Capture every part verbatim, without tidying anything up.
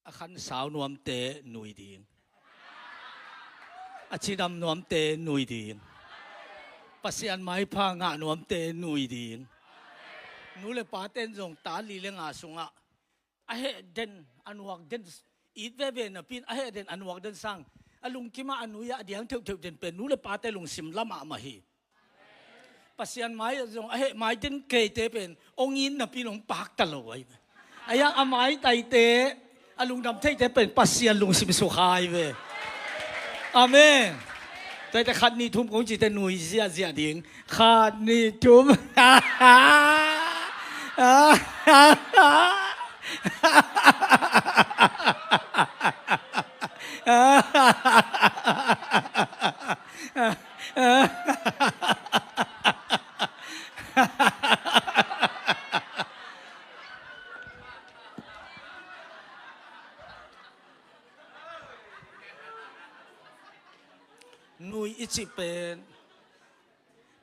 A khansau nuamte nui ding. A cidam nuamte nui ding. Pasian maipha ngah nuamte nui ding. Nu le pate in zong ta li le nga sungah a heh den, a nuak den, it veve napi in a heh den, a nuak den sang, a lungkimah a nui ah a diang theuhtheuh den pen nu le pate lungsim lamah mah hi. Pasian mai ah zong a heh mai den keite pen hong it napi in hong pakta lo ahi ve. Ahi a, a maitaite a lungdam theite pen Pasian lungsim sukha ahi ve. Amen. Tuate khat nih thum kong cite nui ziahziah ding. Khat nih thum. Nui i cih pen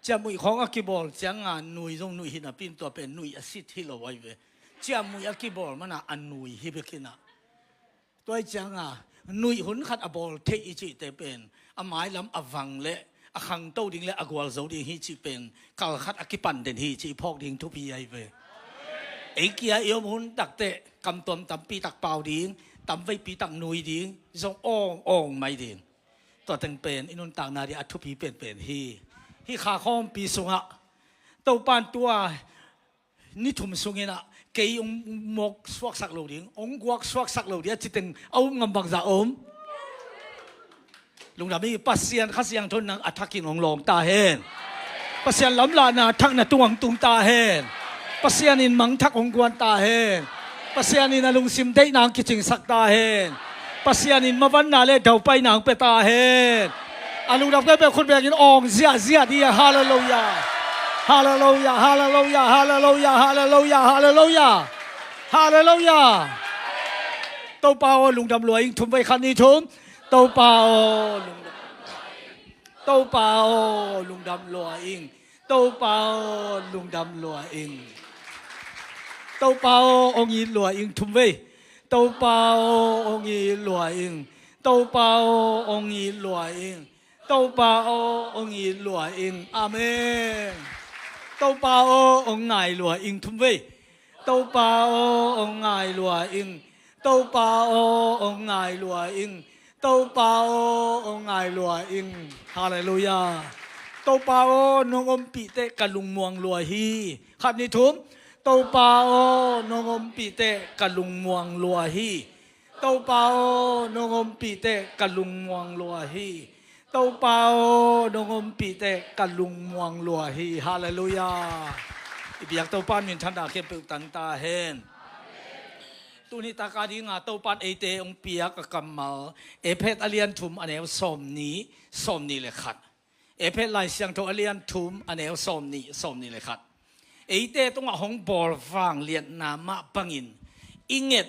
ciamnuih khawng a kibawl cianga nui zong nuih hi napi in tua pen nuih a sit hi lo ahi ve. Ciamnuih a kibawl mana a nui hi bek hi na. Tua ih cianga nuih hun khat a bawl theih i cihte pen a mailam a vang le a khangto ding le a gualzo ding hi cih pen kal khat a kipan den hi cih i phawk ding thupi ahi ve. Ei kia i om hun takteh kamtuam tampi tak pau ding, tamveipi tak nui ding, zong awng awng mai ding. Tua teng pen i nuntakna ding a thupi penpen hi. Hih kha khawmpi sungah Topan tua ni thum sungin ah kei hong mawk suaksak lo ding, hong guak suaksak lo ding a citeng a um ngam bangzah om? Lungdam hi. Pasian Kha Siangtho in nang a thakin hong lawng ta hen. Pasian lamlahna thak na tungah hong tung ta hen. Pasian in mangthak hong guan ta hen. Pasian in a lungsim deihna hong kicingsak ta hen. Pasian in mavanna le daupaina hong pia ta hen. A lungdam khempeuh khut bengin awng ziahziah dih a. Halleluiah. Halleluiah, halleluiah, halleluiah, halleluiah, halleluiah. Halleluiah. Topa aw lungdam lua ing. Thum vei, khat nih thum. Topa aw lungdam. Topa aw lungdam lua ing. Topa aw lungdam lua ing. Topa aw hong it lua ing. Thum vei. Topa aw hong it lua ing. Topa aw hong it lua ing. Topa aw hong it lua ing. Amen. Topa aw hong ngai lua ing. Thum vei. Topa aw hong ngai lua ing. Topa aw hong ngai lua ing. Topa aw hong ngai lua ing. Halleluiah. Topa aw nong ompih teh ka lungmuang lua hi. Khat nih thum. Topa aw nong ompih teh ka lungmuang lua hi. Topa aw nong ompih teh ka lungmuang lua hi. Topa aw nong ompih teh ka lungmuang lua hi. Halleluiah. I biak Topan minthanna khempeuh tang ta hen. Tuni taka dinga Topan eite hong piak a kammal Efesa a lian thum a neu sawmnih, sawmnih le khat. Efesa Lai Siangtho a lian thum a neu sawmnih, sawmnih le khat. Eite tungah hong bawl vangliatna mah bangin i nget,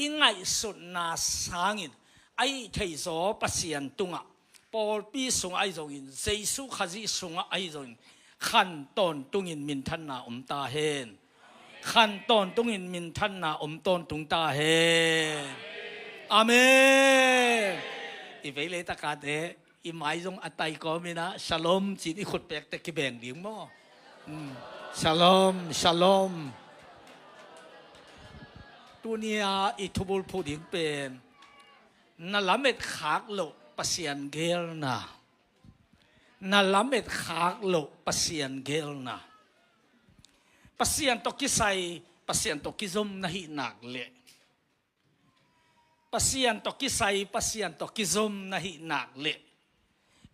i ngaihsutna sangin a hih theizaw Pasian tungah, pawlpi sungah ahi zongin, Jesuh Khazih sungah ahi zongin khan tawntungin minthanna om ta hen. Khan tawntungin minthanna om tawntung ta hen. Amen. I vei le takate i mai zong a tai kawmin ah shalom ci-in i khut pek teh kibeng ding maw? Hmm. Shalom, shalom. Tuni-a i thubulphuh ding pen na lamet khak loh Pasian geelna. Na lamet khak loh Pasian geelna. Pasian tawh kisai, Pasian tawh kizom na hih nak leh, Pasian tawh kisai, Pasian tawh kizom na hih nak leh,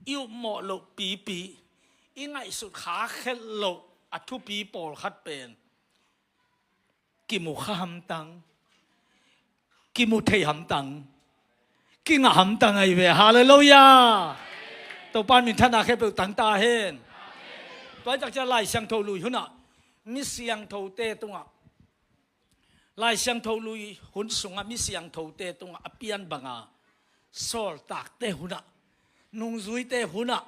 i upmawh loh pipi, i ngaihsut khak het loh a thupi pawlkhat pen kimu kha hamtang, kimu thei hamtang, kingah hamtang ahi ve. Halleluiah. Topan minthanna khempeuh tang ta hen. Tua hi tak ciang Lai Siangtho Lui hunah mi siangthote tungah, Lai Siangtho Lui hun sungah mi siangthote tungah a pian banga sawltakte hunah, nungzuite hunah,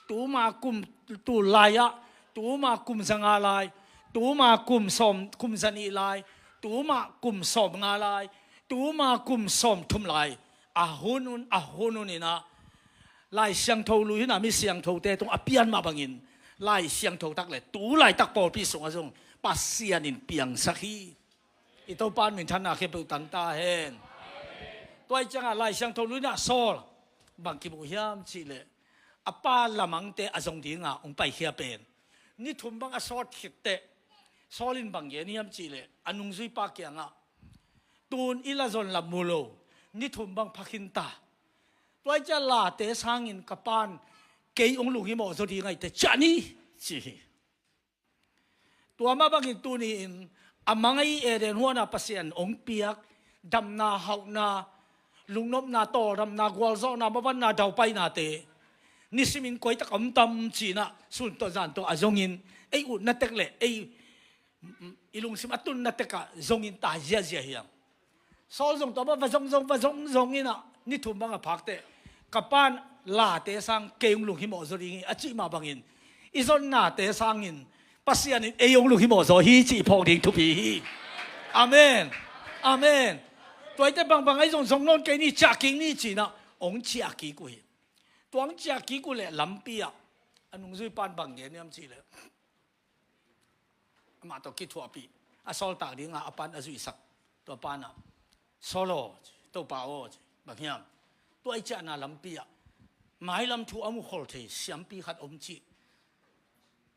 tuma kum tul lai-ah, tuma kum zanga lai, tuma kum sawm, kum zanih lai, tuma kum sawmnga lai, Tuma kum sawmthum lai a hun un a hun un inah Lai Siangtho lui hinah mi siangthote tung a pian mah bangin Lai Siangtho tak le tu laitak pawlpi sungah zong Pasian in piangsak hi. I Topa in minthanna khempeuh tang ta hen. Tua ih ciangah Lai Siangtho lui inah Saul bang kimuh hiam cihleh a pa lamangte a zong dinga hong paikhia pen ni thum bang a sawt khitteh Saul in bang gen hiam cihleh a nungzuipa kiangah, tun i la zon la mu lo, ni thum bang phakhin ta. Tua ih ciah late sangin ka pan kei hong lunghimawh zaw ding ahi teh ciah ni, ci hi. Tua mah bangin tuni-in a mang ahi Eden huana Pasian hong piak damna, hauhna, lungnopna, tawldamna, gualzawhna, mabanna, daupainate nisimin koitak a om tam cinah sun tawh zan tawh a zongin ei utna tek le ei i lungsim a tunna tekah zongin ta ziahziah hiam? Saul zong tua mah va zong zong va zong zong inah ni thum bang a phak teh ka pan late sang kei hong lunghimawh zaw ding hi a cih mah bangin i zonnate sangin Pasian in ei hong lunghimawh zaw hi cih phawk ding thupi hi. Amen. Amen. Tua ih teh bangbang ahi zong zong nawn kei ni, ciah kik ni cinah hong ciah kik uh hi. Tua hong ciah kik uh leh lampi ah a nungzuipa in bang gen hiam cihleh amah tawh kithuahpih a sawltak dingah a pan a zuihsak tua panah, Saul aw, Topa aw, bang hiam? Tua i ciahna lampi ah mailam thu a mukhol thei siampi khat om cih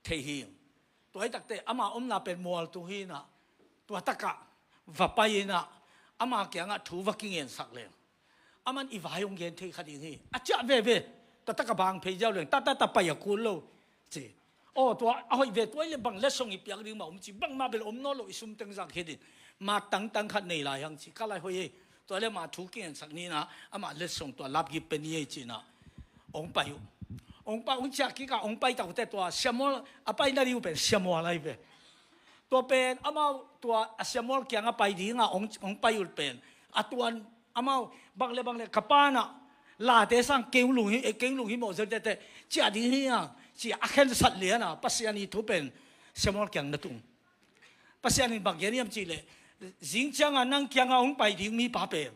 thei hi. Tua i takteh ama omna pen mualtung hi inah tua takah va pai inah ama kiangah thu va kingensak leng aman i vai hong gen thei kha ding hi. A ciah veve. Tua takah bang phei ziau leng ta ta ta pai a kul lo, ci. Aw, tua a hoih ve, tua i le bang letsong i piak ding mah om ci, bangmah bel om nawn lo, i sum teng zang khit in mat tangtang khat nei lai hang ci, ka lai hoih ei. Tua le mah thu kingensak ni inah amah letsong tua lapgip pe ni ei cinah hong pai uh. Hong pai, hong ciah kikah hong pai tak uh teh tua siamual a pai na ding uh pen siamual ahi ve. Tua pen amau tua a siamual kiangah pai dingah hong, hong pai uh pen a tuan amau bang le bang le ka panah late sang kei hong lunghi, eh, kei hong lunghimawh zaw ding ahi teh ciah ding hi hang, ci a khensat lianah Pasian ii thu pen siamual kiang na tung. Pasian in bang gen hiam cihleh zing ciangah nang kiangah hong pai ding mipa pen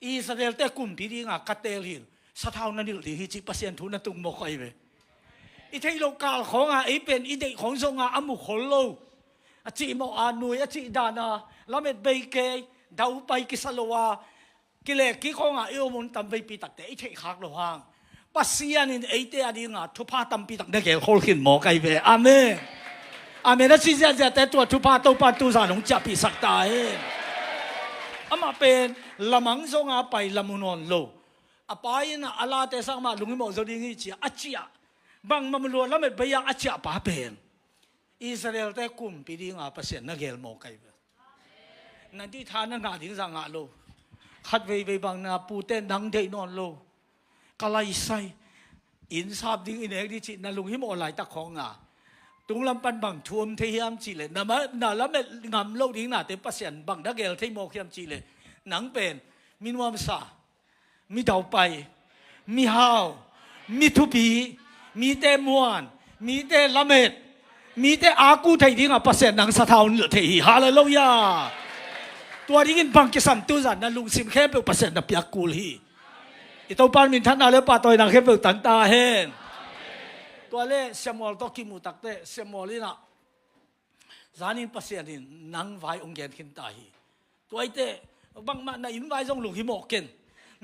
Israelte kumpi dingah ka teel hi, sathau na nilh ding hi cih Pasian thu na tung mawk ahi ve. I theih loh kal khawngah ei pen i deih khawng zongah a mukhol lo, a cihmawh a nui a cih dana lamet bei kei, daupai kisa lo a kilek kik khawngah i om un tam veipi takteh i theih khak loh hang Pasian in eite a dinga thupha tampi tak na gelkhol khin mawk ahi ve. Amen. Amen a ci ziahziahte tua thupha Topa in tuzan hong ciahpihsak ta hen. Amah pen lamang zonga pai lam uh nawn lo. A pa in a late sang mah lunghimawh zo ding hi cia a ciah, bangmah lua lamet bei-a a ciah pa pen Israelte kumpi dinga Pasian na gel mawk ahi ve. Na dihtha na ngah ding zah ngah lo. Khat veivei bang na pute nang deih nawn lo. Ka laisai, inn sap ding, inn ek ding cih na lunghimawh laitak khawng a, tunglam pan bang thu om thei hiam cihleh, na ma-, na lamet ngam loh ding nate Pasian bang na gel thei mawk hiam cihleh, nang pen mi nuamsa, mi daupai, mi hau, mi thupi, mite muan, mite lamet, mite aku thei dinga Pasian nang sathau nilh thei hi. Halleluiah. Tua dingin bang kisam tuzan na lungsim khempeuh Pasian na piak kul hi. I Topa in minthanna le pahtawina khempeuh tang ta hen. Tua le Samuel tawh kimuh takteh Samuel in ah, zanin Pasian in nang vai hong gen khin ta hi. Tua ahih teh bangmah na inn vai zong lunghimawh ken.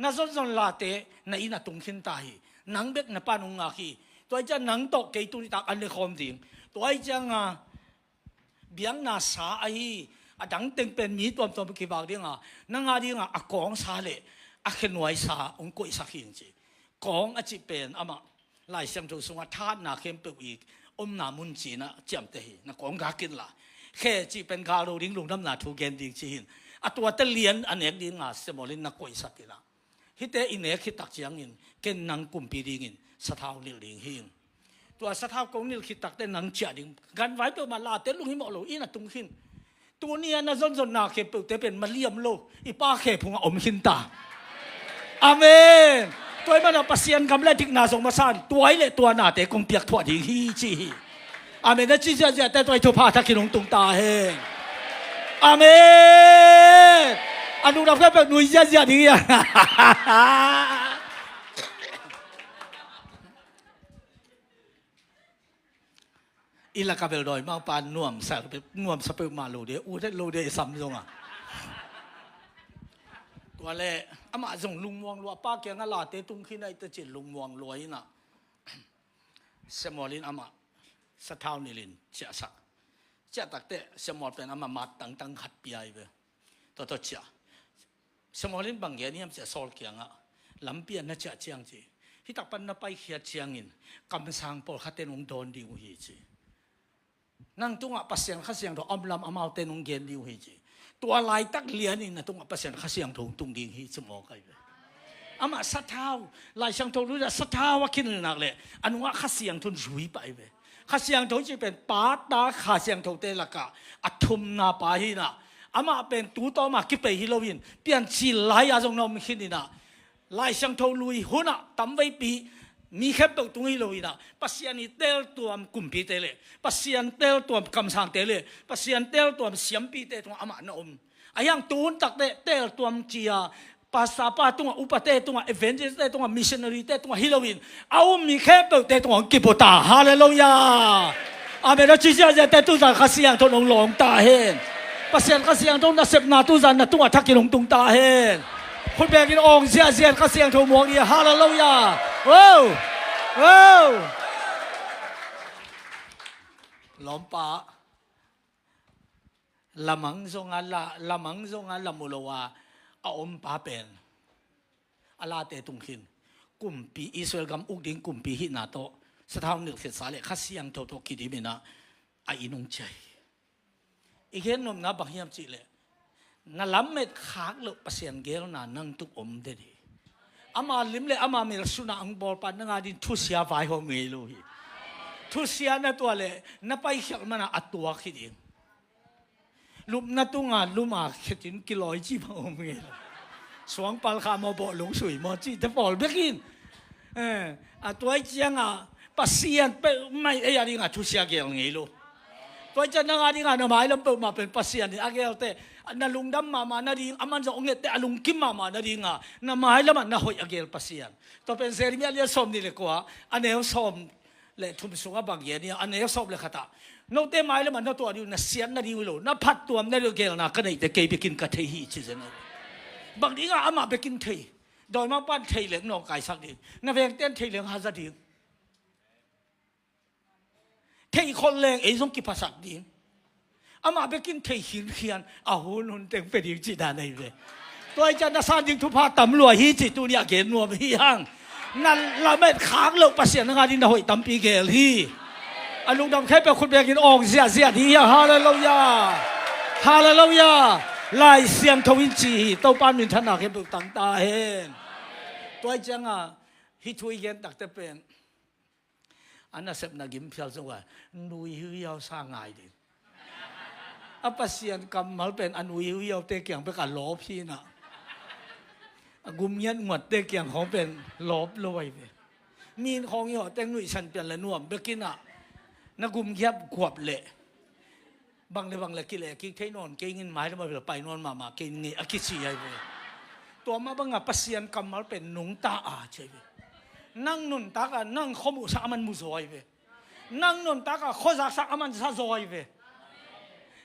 Na zonzon late na inn ah tung khin ta hi. Nang bek na pan hong ngak hi. Tua ahih ciang nang tawh kei tuni tak an le khawm ding. Tua ahih cianga biakna sa ahi a dang teng pen mi tuamtuam kivak dinga, nang a dinga a kawng sa le a khenuai sa hong koihsak hi, ci. Kawng a cih pen amah Lai Siangtho sungah thahatna khempeuh i omna mun ci-in ah ciamteh hi. Na kawng gak inla, khe cih pen gak lo ding, lungdamna thu gen ding ci hi. A tuate lian a nek dinga Samuel in na koihsak in ah, hihte i nek khit tak ciangin ken nang kumpi dingin sathau nilh ding hi. Tua sathau kong nilh khit takteh nang ciah ding. Ganvai peuhmah late lunghimawh lo in a tung khin. Tuni-a na zonzonna khempeuhte pen maliam lo, i Pa khe phungah om khin ta. Amen. Tua ahih manin Pasian gam le dikna zong masa in tua ahih leh tua nate kong piak thuah ding hi, ci hi. Amen. Na ci ziahziahte tua i thupha thakin hong tung ta hen. Amen. Lungdam khempeuh nui ziahziah ding hi a. I laka bel dawimangpa nuamsa, nuamsa peuhmah lo ding, ut het lo ding i sam zong a. Tua leh amah zong lungmuang lua, pa kiangah late tung khin a i ta cin lungmuang lua in a. Samuel in amah sathau nilhin ciahsak. Ciah takteh Samuel pen amah mat tangtang khat pia hi ve. Tua tawh ciah. Samuel in bang gen hiam cih leh Saul kiangah, lampi ah na ciah ciang ci, hih tak pan na paikhiat ciangin kamsang pawlkhatte nong dawn ding uh hi ci. Nang tungah Pasian Kha Siangtho a om lam amaute nong gen ding uh hi ci. Tua laitak lianin na tungah Pasian Kha Siangtho hong tung ding hi ci mawk ahi ve. Amah sathau, Lai Siangtho lui ah sathau a kinilh nak leh a nungah Kha Siangtho in zui pah ahi ve. Kha Siangtho cih pen Pa, Ta, Kha Siangthote lakah a thumna pa hi in a, amah pen tu tawm a kipei hi loin piancil lai-a zong na om khin in a, Lai Siangtho lui hunah tamveipi mi khempeuh tung hi lo in a, Pasian i teltuam kumpite le Pasian teltuam kamsangte le Pasian teltuam siampite tungah amah na om. Ahi hang tu hun takteh teltuam ci-a pastor pa tungah, upate tungah, evangelist-te tungah, missionary-te tungah hi loin a um mi khempeuhte tungah hong kipua ta. Halleluiah. Amen. A ci ziahziahte tuzan Kha Siangtho in hong lawng ta hen. Pasian Kha Siangtho nasepna tuzan na tungah thakin hong tung ta hen. Khut bekin awng ziahziah in Kha Siangtho muak ni. Halleluiah. Wow. Wow. Lawmpa, lamang zong a la, lamang zong a la mu lo a, a om pa pen a late tung khin. Kumpi, Israel gam uk ding kumpi hihna tawh sathau nilh khiatsa le Kha Siangtho tawh kidim in a, a inn hong ciah hi. I gen nopna bang hiam cih leh, na lamet khak loh Pasian geelna nang tung om den hi. Ama lim le ama mel sunah hong bawlpa nang adingin thusia vaihawm ngei lo hi. Thusia na tuah leh na paikhiat manah a tuak hi ding. Lupna tungah lum a khetin kilawi cih bang om ngei lo. Suangpal kha maw, bawhlung sui maw cihte pawl bek in. Eh, a tua ahih ciangah Pasian peuhmah ei adingah thusia geel ngei lo. Tua ahih ciang nang adingah na mailam peuhmah pen Pasian in a geelte, na lungdam mahmah nading, aman zong hong etteh a lungkim mahmah nadinga na mailamah na hoih a geel Pasian. Tua pen Jeremiah lian sawmnih le kua, a neu sawm le thum sungah bang gen hiam, a neu sawm le khatah, note mailamah na tuah ding uh, na siat nading uh hi lo, na phattuam nading uh geelna ka neihte kei bekin ka thei hi ci zen ahi. Bang dingah amah bekin thei? Dawimangpa in thei leng nawngkaisak ding, na vengte in thei leng haza ding. Theih khol leng ei zong kiphasak ding. Amah bekin thei khinkhian, a hun hun teng pia ding cih dan ahi ve. Tua ahih ciang na san ding thupha tam lua hi cih tuni a gen nuam hi hang. Na lamet khak loh Pasian nang ading na hoih tampi geel hi. A lungdam khempeuh khut bekin awng ziahziah ding hi hang. Halleluiah. Halleluiah. Lai Siangtho in ci hi. Topa minthanna khempeuh tang ta hen. Tua ahih ciangah hih thu i gen takteh pen a nasepna gim phial zong a, nui hiuhiau sa ngai ding. A Pasian kammal pen a nui hiuhiaute kiang bek a lawp hi in a, a gum ngiatnguatte kiang khawng pen lawp lo ahi ve. Mi in khawng i hawh teng nuihsan pian le nuam bek in a, na gum ngiat guap leh bang le bang le kileh kik thei nawn kei ing, mailam a bel pai nawn mahmah kei ing a kici ahi ve. Tua mah bangah Pasian kammal pen nungta a ci ahi ve. Nang nuntak a nang khuamuhsak, aman muzaw ahi ve. Nang nuntak a khuazaksak, aman zazaw ahi ve.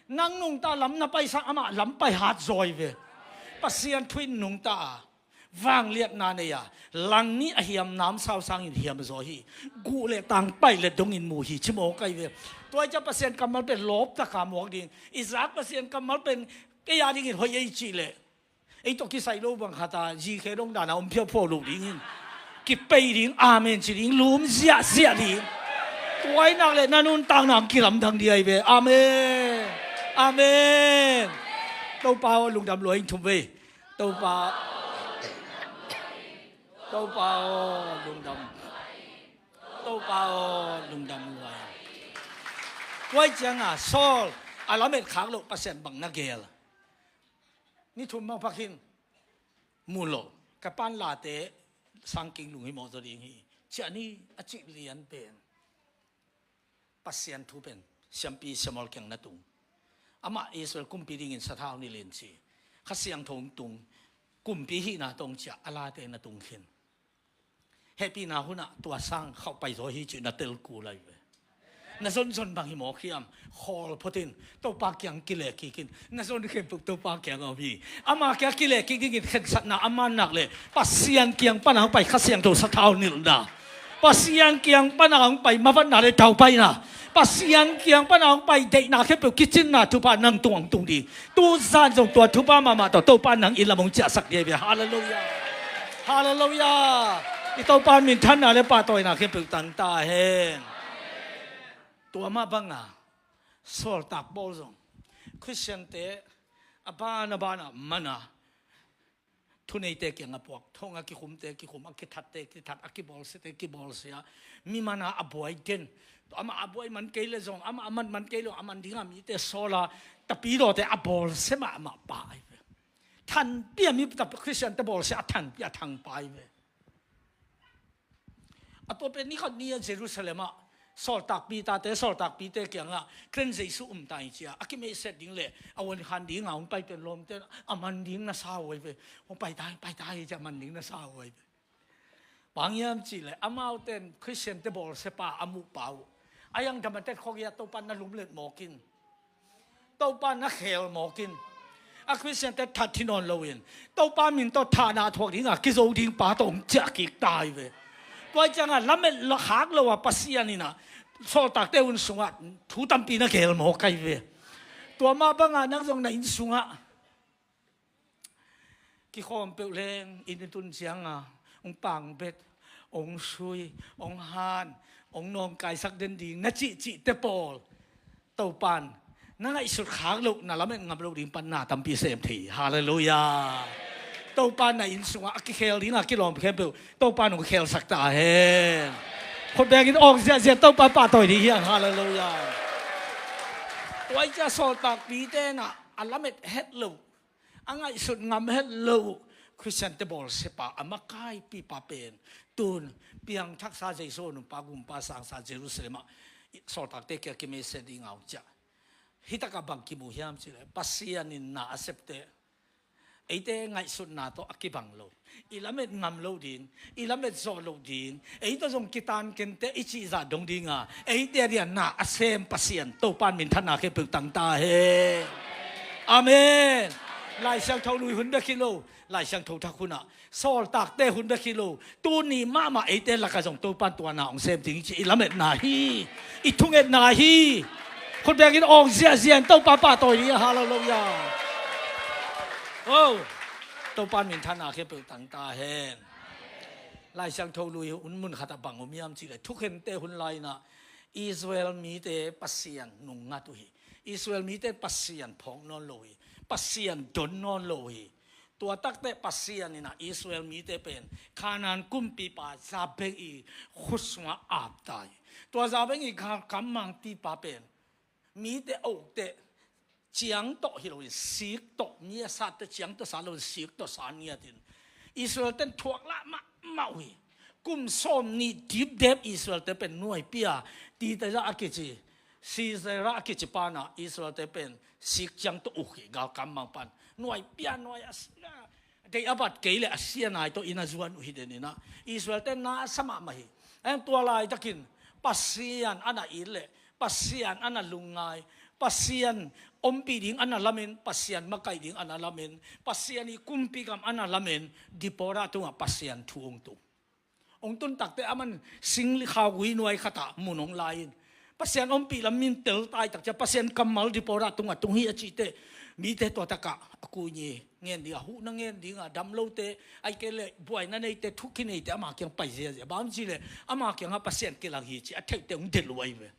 Nang nungta lam na paisak, amah lam paihat zaw ahi ve. Pasian thu in nungta a, vangliatna nei a, langnih a hiam namsau sangin hiam zaw hi. Guh le tang, paih le dongin mu hi ci mawk ahi ve. Tua ahih ciang Pasian kammal pen lawp taka muak ding. Isaac, Pasian kammal pen kei adingin hoih ei cih leh, ei tawh kisai lo bang khat a, zikhe dong dan a om phiauphau lo dingin kipei ding, amen ci ding, lum ziahziah ding. Tua ahih nak leh na nuntakna hong kilamdang ding ahi ve. Amen. Amen. Topa aw, lungdam lua ing, thum vei. Topa, Topa aw, lungdam. Topa aw, lungdam lua ing. Tua ahih ciangah Saul a lamet khak loh Pasian bang na geel? Ni thum bang pha khin, mu lo, ka pan late sangking lung hi mawk zaw ding hi, ciah ni a cih lian pen Pasian thu pen siampi Samuel kiang na tung. Amah Israel kumpi dingin sathau nilhin ci. Kha Siangtho hong tung, kumpi hihna tawh hong ciah, a late na tung khin. Hehpihna hunah tua sang khauh pai zaw hi cih na tel kul ahi ve. Na zonzon bang hi mawk hiam? Khawl phot in, Topa kiang kileh kik in. Na zon khempeuh Topa kiang a om hi. Ama kiang kileh kik dingin khensatna a man nak leh Pasian kiang pana hong pai Kha Siangtho sathau nilhna, Pasian kiang pana hong pai mavanna le daupaina, Pasian kiang pana hong pai deihna khempeuh kicinna thupha nang tungah hong tung ding. Tu zan zong tua thupha mahmah tawh Topa nang inn lam hong ciahsak ding hi ve. Halleluiah. Halleluiah. I Topa minthanna le pahtawina khempeuh tang ta hen. Tua mah banga Sawltak Paul zong Khristiante a ban a ban a man a, thuneite kiang a puak, thong a kikhumte kikhum, a kithatte kithat, a kibawlsiate kibawlsia, mi man a a buai den. Amah a buai man kei le zong, amah a man man kei le zong, a man dinga mite sawl a, tapidawte a bawlsia mahmah pa ahi ve. Thanpi a mi ta Khristiante bawlsia a thanpi a thangpa ahi ve. A tua pen ni khat ni a Jerusalem ah sawltak Peter-te, sawltak Peter kiangah Khrih Jesu um ta hi ci a, a kimeiset ding le a uankhan dinga hong pai pen lawmte a man ding na sa uh ahi ve. Hong pai ta hi, pai ta hi ci a man ding na sa uh ahi ve. Bang hiam cih leh amaute in Khristiante bawlsiapa a muhpa uh, a yang damatet khawk hi a, Topa na lumlet mawk in. Topa na khel mawk in. A Khristiante that hi nawn loin Topa min tawh thahna a thuak dinga kizo ding pa tawh hong ciah kik ta hi ve. Tua ciangah lamet khak lo a Pasian in a sawltakte hun sungah thu tampi na khel mawk ahi ve. Tua mah bangah nang zong na inn sungah kikhawm peuh leng inn i tun cianga hong pangbet, hong sui, hong han, hong nawngkaisak den ding na cihcihte pawl Topan na ngaihsut khak loh, na lamet ngam loh ding pan na tampi sem thei hi. Halleluiah. Topan na inn sungah a kikhel ding a kilawm khempeuh Topan hong khelsak ta hen. Khut bengin awng ziahziah Topa pahtawi ding hi hang. Halleluiah. Tua hi ciah sawltak Peter in a lamet het loh, a ngaihsut ngam het loh Khristiante bawlsiapa a makaipipa pen tun piangthaksa Jesu a nungpa gumpa sangsa Jerusalem ah sawltakte kiang kimeiset dinga hong ciah. Hitakah bang kimu hiam cih leh Pasian in na a septe eite ngaihsutna tawh a kibang lo, i lamet ngam loh ding, i lamet zawh loh ding, ei tawh zong kitan kente i cihzah dong dinga eite a diah na a sem Pasian Topan minthanna khempeuh tang ta hen. Amen. Lai Siangtho lui hun bek hi lo, Lai Siangtho thak hunah sawltakte hun bek hi lo, tuni mahmah eite lakah zong Topan tua na hong sem ding hi ci i lametna hi, i thungetna hi. Khut bengin awng ziahziah in Topa pahtawi ding hi. Halleluiah. Oh, Topan minthanna khempeuh tang ta hen. Lai Siangtho lui hun mun khatah bang om hiam cih leh thukhente hun lai-inah Israel mite Pasian nungngat uh hi. Israel mite Pasian phawk nawn lo hi. Pasian don nawn lo hi. Tua takteh Pasian in a Israel mite pen Kanaan kumpipa Jabin i khut sungah ap ta hi. Tua Jabin i galkap mangpipa pen mite a ukteh ciang tawh hi loin sik tawh, mi a satte ciang tawh sa loin sik tawh sa ngiatin Israel ten thuak lah mahmah uh hi. Kum sawm nih dipdep Israel te pen nuaipia Titeza a kici, Sisera a kici panah Israel te pen sik ciang tawh uk hi. Galkap mang pan nuaipia nuai a sia, dei a bat kei le a sia nai tawh inn a zuan uh hi den inah Israel te na a sa mahmah hi. Tua laitakin Pasian a na it le Pasian a na lungngai, Pasian ompih ding a na lamin, Pasian makaih ding a na lamin, Pasian i kumpi gam a na lamin Dipora tungah Pasian thu hong tung. Hong tun takteh aman singkhaugui nuai khatah mun hong lai-in Pasian ompih lam min tel tai takcia Pasian kammal Dipora tungah tung hi a cihteh mite tua takah a kuini ngen ding, a huhna ngen ding, a dam lote, ahih kei leh buaina neite, thuki neite ama kiang pai ziazia. Bang hang cih leh ama kiangah Pasian kilang hi ci a theihte hong delh uh ahi ve.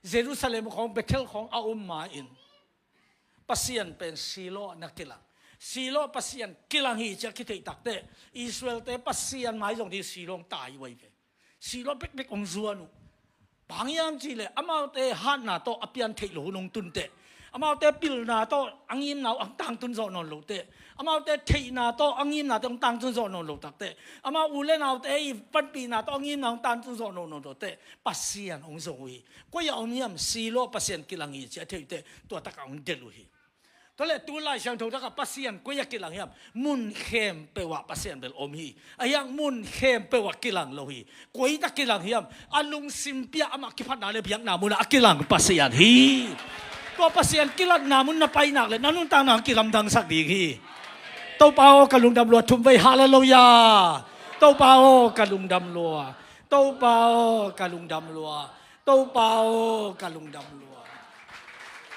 Jerusalem khawng, Bethel khawng a om ma-in Pasian pen Shiloh ah na kilang. Shiloh Pasian kilang hi ci a kitheih takteh Israel-te Pasian mai zong ding Shiloh hong tai uh ahi ve. Shiloh bekbek hong zuan uh. Bang hiam cih leh amaute hatna tawh a pian theih loh hun hong tunteh, amaute pilna tawh a ngimna uh hong tangtun zawh nawn lohteh, amaute theihna tawh a ngimnate hong tangtun zawh nawn loh takteh, amau u le naute i panpihna tawh a ngimna hong tangtun zawh nawn lohteh Pasian hong zong uh hi. Koi-ah om hiam? Shiloh Pasian kilang hi ci a theih uhteh tua takah hong delh uh hi. Tua leh tu Lai Siangtho takah Pasian koi ah kilang hiam? Mun khempeuh ah Pasian bel om hi. Ahi hang mun khempeuh ah kilang lo hi. Koi tak kilang hiam? A lungsim piah amah kiphatna leh biakna munah a kilang Pasian hi. Tua Pasian kilatna mun na pai nak leh na nuntakna hong kilamdangsak ding hi. Topa aw ka lungdam lua, thum vei halleluiah. Topa aw ka lungdam lua. Topa aw ka lungdam lua. Topa aw ka lungdam lua.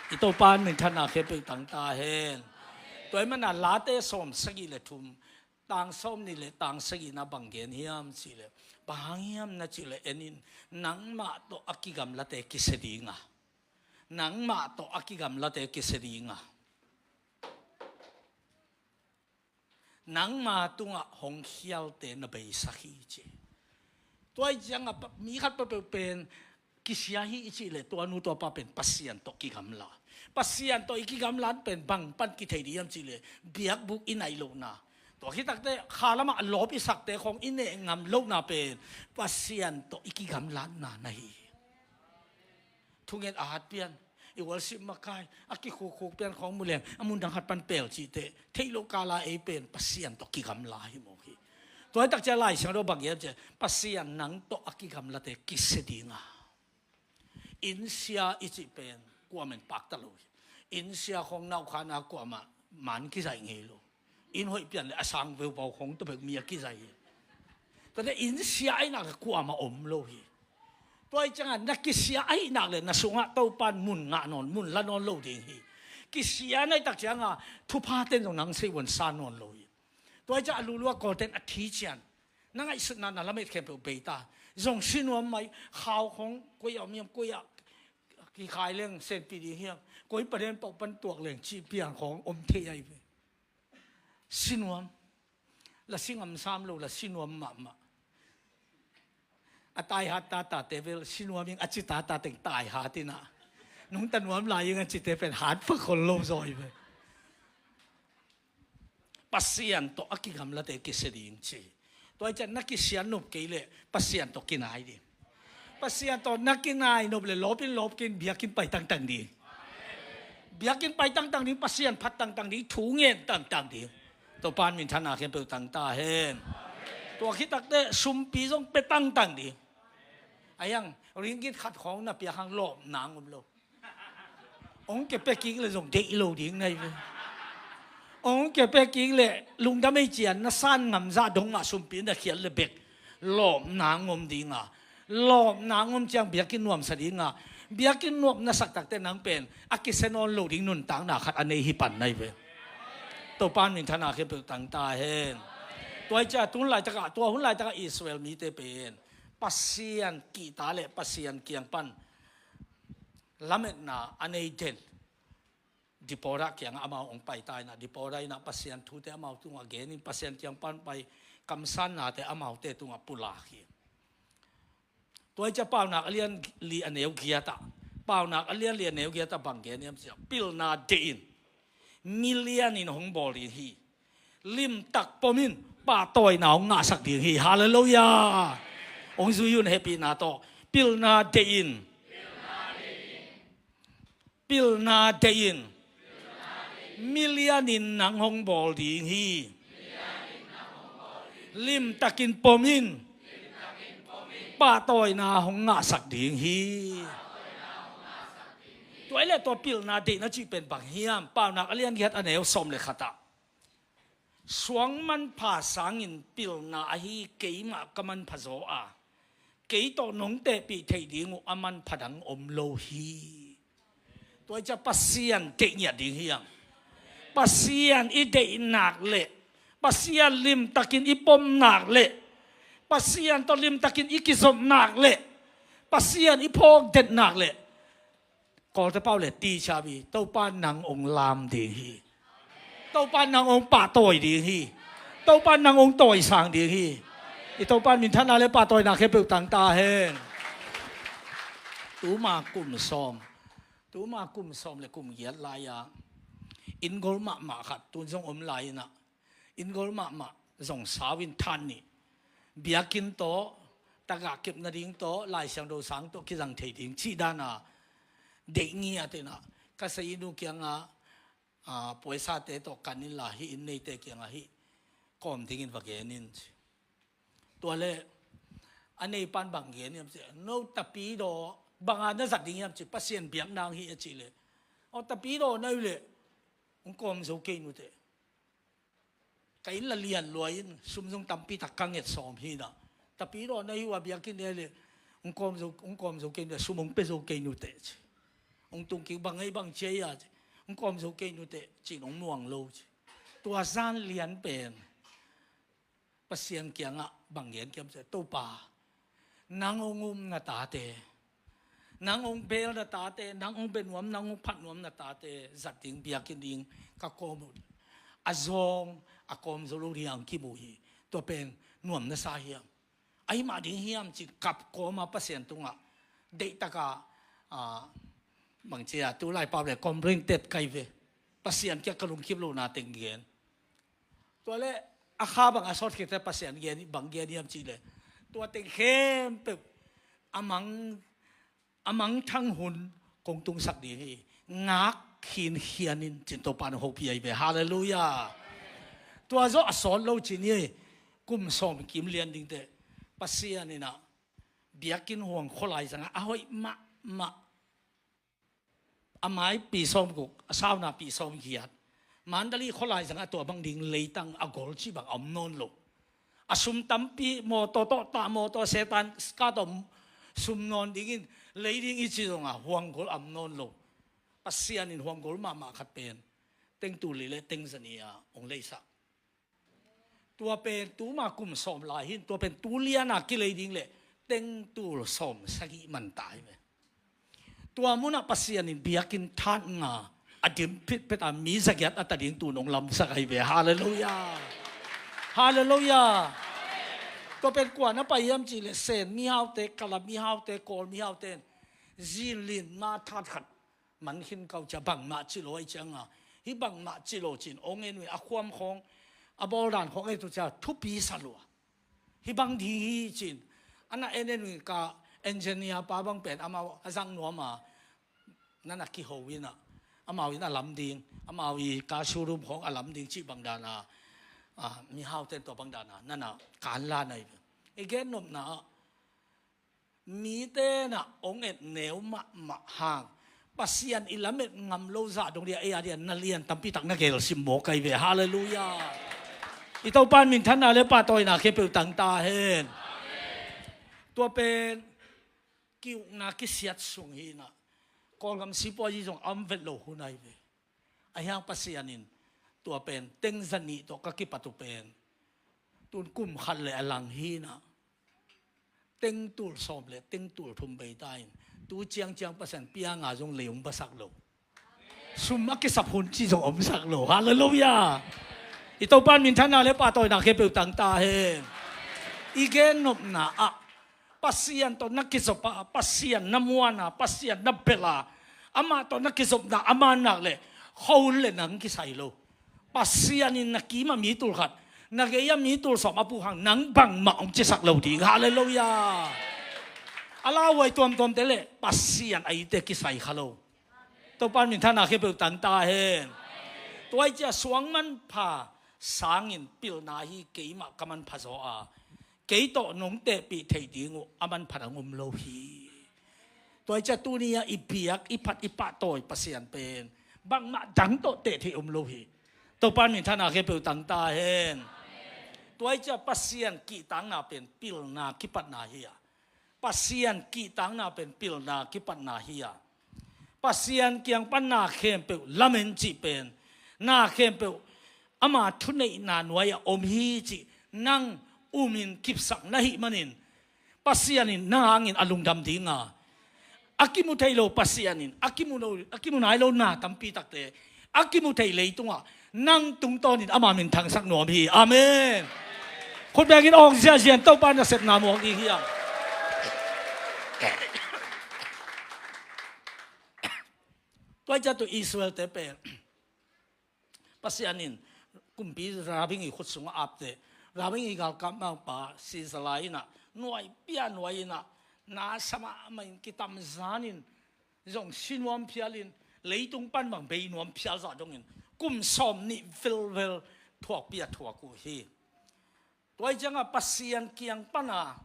I Topa in minthanna khempeuh tang ta hen. Tua ahih manin Late sawm sagih leh thum, tang sawm nih leh tang sagihna bang gen hiam cih leh, bang hang hiam na cih leh, en in, nangmah tawh a kigamlate kisia ding a, nangmah tawh a kigamlate kisia ding a, nangma tungah hong khialte na beisak hi, ci. Tua ahih ciangah pa-, mi khat peuhpeuh pen kisia hi i cih leh tua nu tua pa pen Pasian tawh kigamla. Pasian tawh i kigamlat pen bang pan kithei ding hiam cih leh biakbuk i naih lohna. Tua khit takteh kha lamah lawp i sakte khawng i neh ngam lohna pen Pasian tawh i kigamlatna na hi. Thungen a hat pian, i worship makai, a kikhukkhuk pian khawng mu leng, a mun dang khat pan pel cihte, theih loh kala ei pen Pasian tawh kigamla hi mawk hi. Tua hi tak ciang Lai Siangtho bang hiam cih leh, Pasian nang tawh a kigamlate kisia ding a. Inn sia i cih pen kuamen pakta lo hi. Inn sia khawng na uh kha na kuamah man kizaih ngei lo. Inn hoih pian leh a sang veuvau khawng tawh bek mi a kizaih hi. Tua leh inn sia ahih nak leh kuamah om lo hi. Tua ahih ciangah na kisia ahih nak leh na sungah Topa in mun ngah nawn, mun la nawn lo ding hi. Kisia na hih tak ciangah thupha ten zong nang seivuan sa nawn lo hi. Tua ahih ciangah a lulu a kawlten a thi ciang na ngaihsutna na lamet khempeuh bei ta. Zong si nuam mai, khau khawng koi ah om hiam, koi ah kikhai leng senpih ding hiam, koi paden pauh pan tuak leng cih piang khawng om thei ahi ve. Si nuam. La si ngam sam lo, la si nuam mahmah. A taihat tatate bel si nuam ing a ci tatate taihat in a, nungta nuam lai ing a cite pen hat pha khol lo zaw hi ve. Pasian tawh a kigamlate kisia ding ci. Tua ahih ciang na kisia nop kei leh Pasian tawh kinai ding. Pasian tawh na kinai nop leh lawp in lawp kei in biakinn pai tangtang ding. Biakinn pai tangtang ding, Pasian phat tangtang ding, thu ngen tangtang ding. Topa in minthanna khempeuh tang ta hen. Tua khit takteh sumpi zong pia tangtang ding. Ahi hang ringgit khat khawng na piak hang lawpna hong om lo. Hong kia pia kik leh zong deih lo ding na hi ve. Hong kia pia kik leh lungdam ei ci-in na san ngam zah dong mah sumpi na khiat leh bek lawpna hong om ding a. Lawpna hong om ciang biakinn nuamsa ding a. Biakinn nuam na sak takteh nang pen a kisia nawn lo ding nuntakna khat a nei hi pan na hi ve. Topa in minthanna khempeuh tang ta hen. Tua ahih ciang tu hun laitakah, tua hun laitakah Israel mite pen Pasian kihta leh Pasian kiang pan lametna a nei den Deborah kiangah amau hong pai ta in a, Deborah in a Pasian thute amau tungah gen in Pasian kiang pan pai, kamsannate amaute tungah pulak hi. Tua ahih ciang Paunak a lian li a neu giat ah, Paunak a lian li a neu giat ah bang gen hiam cih leh, pilna deih in, milian in hong bawl ding hi. Limtak pom in, pahtawina hong ngahsak ding hi. Halleluiah. Hong zui un hehpihna tawh. Pilna deih in. Pilna deih in. Milian in nang hong bawl ding hi. Limtakin pom in. Pahtawina hong ngahsak ding hi. Tua ahih leh tua pilna deihna cih pen bang hiam? Paunak a lian giat a neu sawm leh khat ah, suang manpha sangin pilna ahi keimah ka manpha zaw a, kei tawh nong tehpih theih ding uh a manpha dang om lo hi. Tua ahih ciang Pasian deih ngiat ding hi hang. Pasian i deih nak leh, Pasian limtakin i pom nak leh, Pasian tawh limtakin i kizop nak leh, Pasian i phawk det nak leh, Kawlte pau leh ti ciang hi, Topa nang hong lam ding hi. Topa nang hong pahtawi ding hi. Topa nang hong tawisang ding hi. I Topa in minthanna leh pahtawina khempeuh tang ta hen. Tuma kum sawm, tuma kum sawm leh kum giat lai-a, inn gol mahmah khat tun zong om lai in a, inn gol mahmah zong sau in than nih, biakinn tawh, tagah kep nading tawh, Lai Siangtho sang tawh kizang thei ding cih dan a deih ngiat in a, ka seiinu kiangah, a, puaisate tawh kan inla, hih inn neite kiangah hih kawm dingin va gen in ci. Tua leh a neipan bang gen hiam cih leh, no tapidaw banga na zat ding hiam ci, Pasian biak nang hi a cih leh, aw tapidaw na hih leh hong kawm zo kei nuteh. Ka inn la lian lua in, sum zong tampi tak ka nget sawm hi na. Tapidaw na hi uh a, biakinn nei leh hong kawm zo, hong kawm zo kei nuteh, sum hong pia zo kei nuteh ci. Hong tung kik, bang ei bang ci ei a ci, hong kawm zo kei nuteh ci-in hong muang lo ci. Tua zan lian pen Pasian kiangah bang gen hiam cih leh, Topa, nang hong um na tate, nang hong bel na tate, nang hong bia nuam, nang hong phat nuam na tate zat ding, biakinn ding ka kawm uh, a zawng a kawm zo lo ding hong kimu hi. Tua pen nuam na sa hiam? Ahi mah ding hiam ci-in kap kawm a, Pasian tungah deihtaka, a, bang ci a, tu lai pau leh kawm ring tet kai ve. Pasian kiang ka lungkim lohna teng gen. Tua leh a kha bang a sawt khit teh Pasian gen, bang gen hiam cih leh, tua teng khempeuh a mang, a mangthang hun kong tungsak ding hi. Ngak khinkhian in ci-in Topa'n hong hopih ahi ve. Halleluiah. Tua zawh a sawt lo ci-in hi, kum sawm kim lian ding teh Pasian in a, biakinn huang khualai zangah a hoih mahmah, a mai pi sawmguk, a sauna pi sawmgiat. Mandalay khualai zangah tua bang ding leitang a gol cih bang a om nawn lo. A sum tampi, mawtaw tawh tah, mawtaw setan ka tawh sum nawn dingin lei ding i cih zongah huang gol a om nawn lo. Pasian in huang gol mahmah khat pen teng tul li leh teng za ni-a hong leisak. Tua pen tuma kum sawm lai hi-in, tua pen tu lian a kilei ding leh teng tul sawm sagih man ta hi ve. Tua munah Pasian in biakinn that nga a dim phitphit a mi zagiat a ta ding tu-in hong lamsak ahi ve. Halleluiah. Halleluiah. Tua pen kua na pai hiam cih leh Sen mihaute, Kala mihaute, Kawl mihaute in zinlin ma that khat man khin kau cia, bangmah ci lo ahi cianga, hih bangmah ci lo ci-in hong en uh hi. A khuam khawng, a bawldan khawng et uh cia thupi sa lua. Hih bang ding hi ci-in a na en en uh hi. Ka engineer pa bang pen amau a zang nuam a, na na kiho in a, amau in a lam ding, amau i ka showroom khawng a lam ding cih bang dan a, a, mihaute in tua bang dan a na na kan la na hi. I gen nopna ah, mite na hong et neu mahmah hang, Pasian i lamet ngam lo zah dong dia, ei a dia na lian tampi tak na gelsim mawk ahi ve. Halleluiah. I Topa'n minthanna leh pahtawina khempeuh tang ta hen. Tua pen ki-ukna kisiat sung hi-in a, Kawlgam sipuazi zong a om vet lo hun ahi ve. Ahi hang Pasian in tua pen teng za nih tawh ka kipat uh pen, tu-in kum khat leh a lang hi-in a, teng tul sawm leh teng tul thum bei ta in, tu ciangciang Pasian pia nga zong lei hong basak lo. Sum a kisap hun cih zong omsak lo. Halleluiah. I Topa'n minthanna leh pahtawina khempeuh tang ta hen. I gen nopna ah, Pasian tawh na kizop a, Pasian na muan a, Pasian na bel a, amah tawh na kizopna a man nak leh khoun leh nang kisai lo. Pasian in na kim ah mi tul khat, na gei ah mi tul sawm a puk hang, nang bangmah hong cisak lo ding. Halleluiah. A lauhuai tuamtuamte leh Pasian a ite kisai kha lo. Topa'n minthanna khempeuh tang ta hen. Tua ahih ciang suang manpha sangin pilna hi, keimah ka manpha zaw a, kei tawh nong tehpih theih ding uh a manpha dang om lo hi. Tua ahih ciang tuni-a i biak, i phat, i pahtawi Pasian pen bangmah dang tawh teh theih om lo hi. Topa'n minthanna khempeuh tang ta hen. Tua ahih ciang Pasian kihtakna pen pilna kipatna hi a, Pasian kihtakna pen pilna kipatna hi a, Pasian kiang pan na khempeuh lamen cih pen, na khempeuh ama thuneihna nuai-ah om hi cih nang umin kipsak na hih manin, Pasian in nang hangin a lungdam ding a, a kimu thei lo Pasian in, a kimu lo, a kimu nai lo na tampi takte a kimu thei leitungah nang tungtawnin ama minthangsak nuam hi. Amen. Khut bengin awng ziahziah in Topa nasepna muak ding hi hang. Tua ahih ciang tu Israel-te pen Pasian in kumpi Rabin i khut sungah ap teh, Rabin i galkap mangpa Sisera in a nuai pia nuai in a, na sa mahmah in, kitamzan in, zong si nuam phial in, leitung pan bang bei nuam phial zah dongin kum sawm nih velvel thuakpi a thuak uh hi. Tua hi ciangah Pasian kiang pana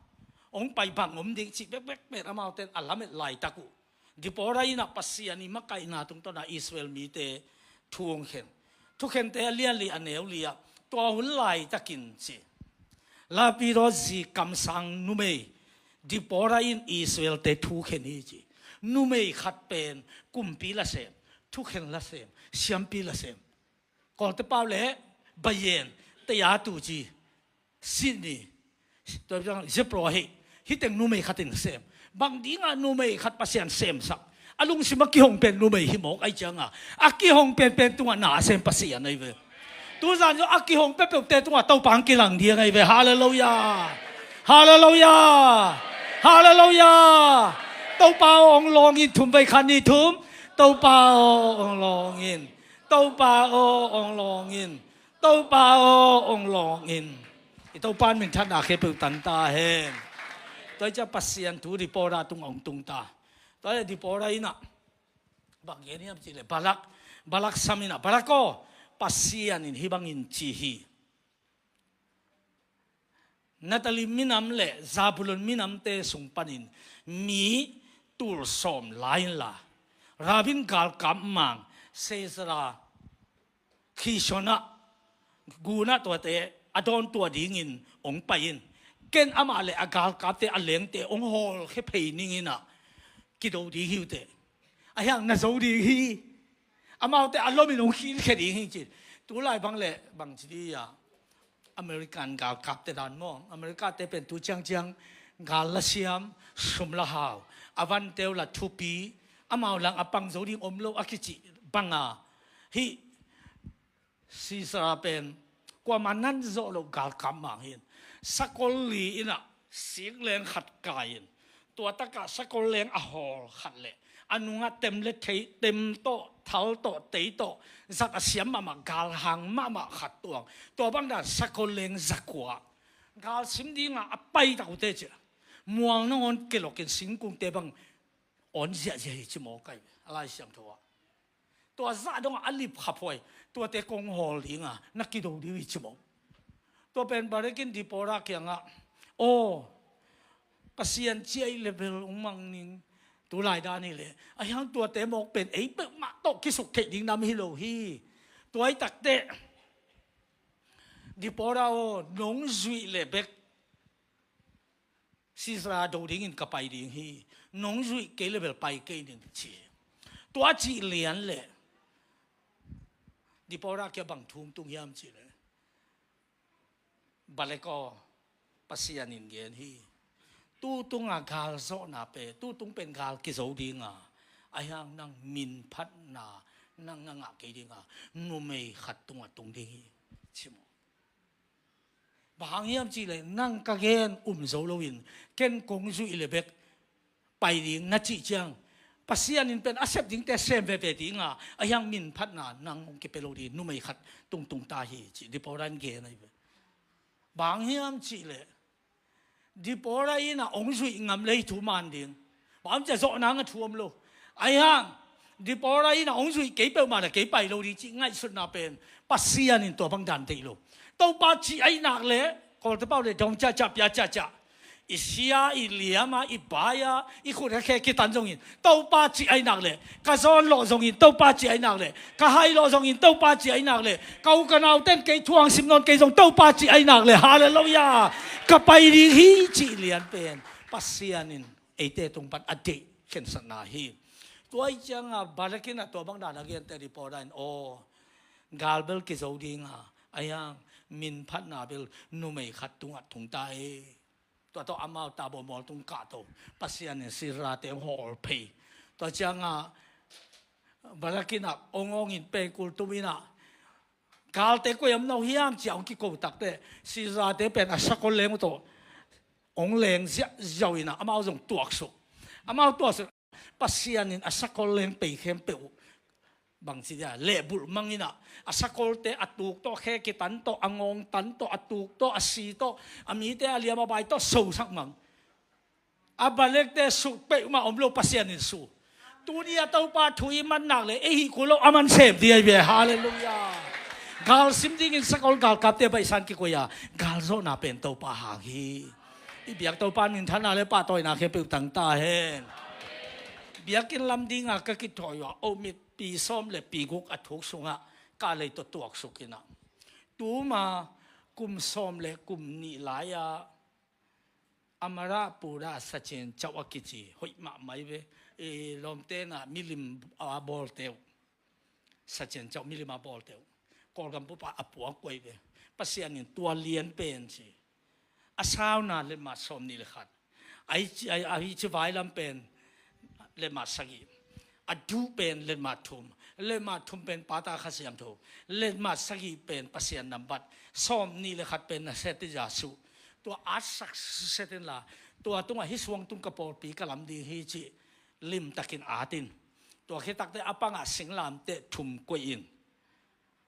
hong pai bang om ding cih bekbek pen amaute in a lamet laitak uh. Deborah in ah Pasian i makaihna tungtawna Israel mite thu hong khen. Thukhente a lianli a neu li ah tua hun laitakin ci, Lapidot zi kamsang numei Deborah in Israelte thu khen hi ci. Numei khat pen kumpi la sem, thukhen la sem, siampi la sem. Kawlte pau le Bayen, Tayatu ci, Sydney, tua zang Zipro hi. Hih teng numei khat in sem. Bang dingah numei khat Pasian semsak? A lungsim a kihong pen numei hi mawk ahi cianga a kihong penpen tungah na a sem Pasian ahi ve. Tuzan zong a kihong peuhpeuhte tungah Topa ang kilang ding ahi ve. Halleluiah. Halleluiah. Halleluiah. Topa aw hong lawng in, thum vei khat ni thum. Topa aw hong lawng in. Topa aw hong lawng in. Topa aw hong lawng in. I Topa in minthanna khempeuh tang ta hen. Tua hi ciah Pasian thu Deborah tungah hong tung ta. Tua hi ciah Deborah in ah bang gen hiam cih leh Balak, Balak sam in ah, Balak aw, Pasian in hih bangin ci hi. Naphtali minam le Zebulun minamte sung panin mi tul sawm la inla, Rabin galkap mang Sisera, Kishon ah, gun ah tuate a dawntuah dingin hong pai in. Ken amah le a galkapte, a lengte hong hawlkhia phei ning in ah kido ding hi uh teh. Ahi hang na zo ding hi. Amaute a lomin hong khinkhia ding hi ci. Tulai bang le bang ci ding a, American galkapte dan maw, Americate pen tu ciangciang gal la siam, sum la hau, a vante uh la thupi, amau lang a pang zo ding om lo a kicih banga, hih Sisera pen kuamah nan zawh loh galkap mang hi in, sakol li in ah sikleng khat kai in, tua takah sakol leng a hawl khat le a nungah tem le thei, tem tawh, thal tawh, tei tawh zat a siam mahmah, galhang mahmah khat tuang. Tua bangdan sakol leng zakua gal sim dingah a pai tak uh teh ciah, mual nangawn kelawkin singkungte bang awn ziahziah hi ci mawk ahi ve, a Lai Siangtho ah. Tua zah dongah a lip khaphuai, tuate kong hawl dinga na kido ding hi ci mawk. Tua pen Balak in Deborah kiangah, aw, Pasian ci ahih leh bel hong mang ning, tulai dan hi leh. Ahi hang tuate mawk pen ei peuhmah tawh kisuk theih ding nam hi lo hi. Tua hi takteh Deborah aw, nong zuih leh bek Sisera do dingin ka pai ding hi. Nong zuih kei le bel pai kei ning ci. Tua cih lian le Deborah kiang bang thu tung hiam cih le, Balak aw, Pasian in gen hi. Tutung a gal zawhna pen, tutung pen gal kizo dinga, ahi hang nang minphatna nang na ngah kei dinga, numei khat tungah tung ding hi ci maw. Bang hang hiam cih leh nang ka gen um zo loin ken kong zuih le bek pai ding na cih ciang, Pasian in pen a sep dingte sem veve dinga, ahi hang minphatna nang hong kipia lo ding, numei khat tung tung ta hi ci Deborah in gen ahi ve. Bang hang hiam cih leh Deborah in ah hong zuih ngam le hi thu man ding. Bang hang hiam cih leh zawh nang a thu om lo. Ahi hang Deborah in ah hong zuih kei peuhmah le kei pai lo ding cih ngaihsutna pen Pasian in tua bang dan deih lo. Topa cih ahih nak leh, Kawlte pau le dong ciahciah pia ciahciah, i sia, i liam a, i bai a, i khut a khe kitan zongin, Topa cih ahih nak leh, ka zawn lawh zongin, Topa cih ahih nak leh, ka hai lawh zongin, Topa cih ahih nak leh, ka u ka nauten kei thu hong sim nawn kei zong, Topa cih ahih nak leh, halleluiah, ka pai ding hi cih lian pen Pasian in eite tung pan a deih khensatna hi. Tua ahih cianga Balak in ah tua bang dan a genteh Deborah in, aw, gal bel kizo dinga, ahi hang minphatna bel numei khat tungah tung ta hi. Tua tawh amau Tabor mual tung kahto, Pasian in Sisera te hong hawl phei. Tua cianga Balak in ah hong hong in, pengkul tum in ah, galte koi om no hiam ci-a hong kiko takteh Sisera te pen a sakol leng uh tawh hong leng ziahziau in ah amau zong tuaksuk. Amau tuaksuk, Pasian in a sakol leng pei khempeuh uh bangci dia, lehbulh mang in ah, a sakolte a tuk tawh, khe kitan tawh, a ngawng tan tawh, a tuk tawh, a si tawh, a mite a liam a bai tawh sosak mang. A Balakte suk peuhmah om lo, Pasian in su. Tuni a Topa thu i man nak le ei hih kul lo a man sem ding ahi ve. Halleluiah. Gal sim dingin sakol galkapte baihsan kikoih a, gal zawhna pen Topa hang hi. I biak Topa minthanna le pahtawina khempeuh tang ta hen. Biakinn lam dinga ka kithawi uh a, omit pi sawm le pi guk a thuk sungah ka lei tawh tuaksuk in a, tuma kum sawm le kum nih lai-a Amarapura Sachin Chauh a kici, hoih mahmah hi ve. I lawmte na milim a bawlte uh. Sachin Chauh milim a bawlte uh. Kawlgam bup ah a puak uh ahi ve. Pasian in tua lian pen ci, a sauna letmat sawm nih le khat. A hi ci, a, a hi ci vailam pen letmat sagih. A duh pen letmat thum. Letmat thum pen pata Kha Siangtho. Letmat sagih pen Pasian nambat. Sawm nih le khat pen na set i za suh. Tua at sak set in la, tua tungah hih suang tung ka pawlpi ka lam ding hi ci limtakin at in. Tua khit takte a pangah singlamteh thum koih in.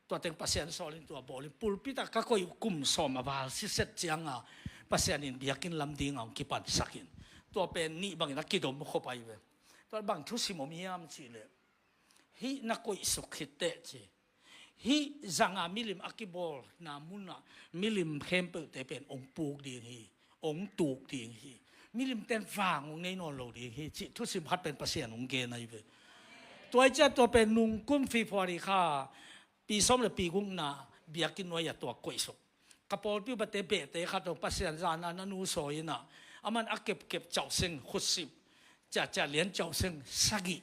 Tua teng Pasian sawlin tua bawlin pulpit ah ka koih uh kum sawm a val siset cianga Pasian in biakinn lam dinga hong kipansakin, tua pen nih bangin a kidom khop ahi ve. Tua bang thusim om hiam cihleh, hih na koihsuk khit teh ci, hih zanga milim a kibawlna munah milim khempeuhte pen hong puk ding hi, hong tuk ding hi. Milimten vang hong nei nawn lo ding hi cih thusim khat pen Pasian hong gen ahi ve. Tua hi ciah tua pen nungkum February kha pi sawm le pi gukna biakinn nuai-ah tua koihsuk. Ka pawlpi upate behte khat aw, Pasian zana na nu sawi inah, aman a kepkep cauhseng khutsip ciahciah lian cauhseng sagih.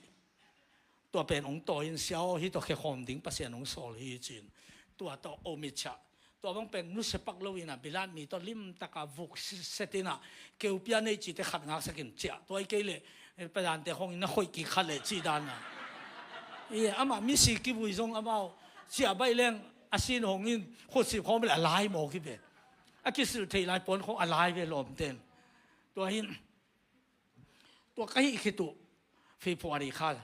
Tua pen hong tawi in, sia aw, hih tawh khekhawm ding Pasian hong sawl hi ci-in. Tua tawh omit ciah. Tua bang pen nusia pak lo inah, bilat mi tawh limtaka vuk set inah, keupia nei cite khat ngaksakin ciah. Tua hi kei leh, eh, pedante khawngin na khoih kik khat leh cih dana. I, amah misi kivui zong amau ciah baih leng a sin hongin khutsip khawng bel a lai mawk hi ve. A kisilh theih lai puan khawng a lai ve lawmten. Tua hin, tua ka hih khit uh February kha,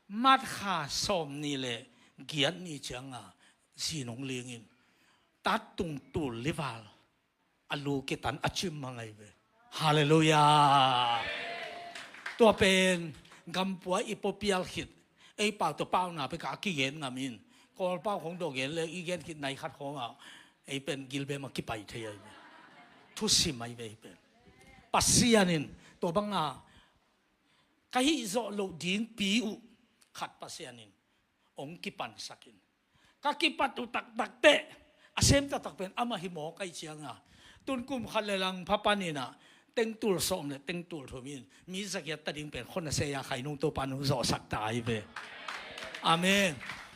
March kha sawm nih le giat ni cianga zin hong lingin, tat tung tul lival a lu kitan a cim mang ahi ve. Halleluiah. Tua pen gampua i puapial khit, ei pau tawh pauna peka a kigen ngam in, Kawl pau khong dawh gen le i gen khit nai khat khawngah ei pen gilbem a kipai thei ahi ve. Thusim ahi ve hih pen. Pasian in tua banga ka hih zawh loh dingpi uh khat Pasian in hong kipansakin, ka kipat uh taktak teh a sem taktak pen amah hi mawk ahi cianga, tun kum khat le lang pha paninah tengtul sawm le tengtul thum in mi zagiat ta ding pen khona seia khainung Topa nung zawhsak ta ahi ve. Amen.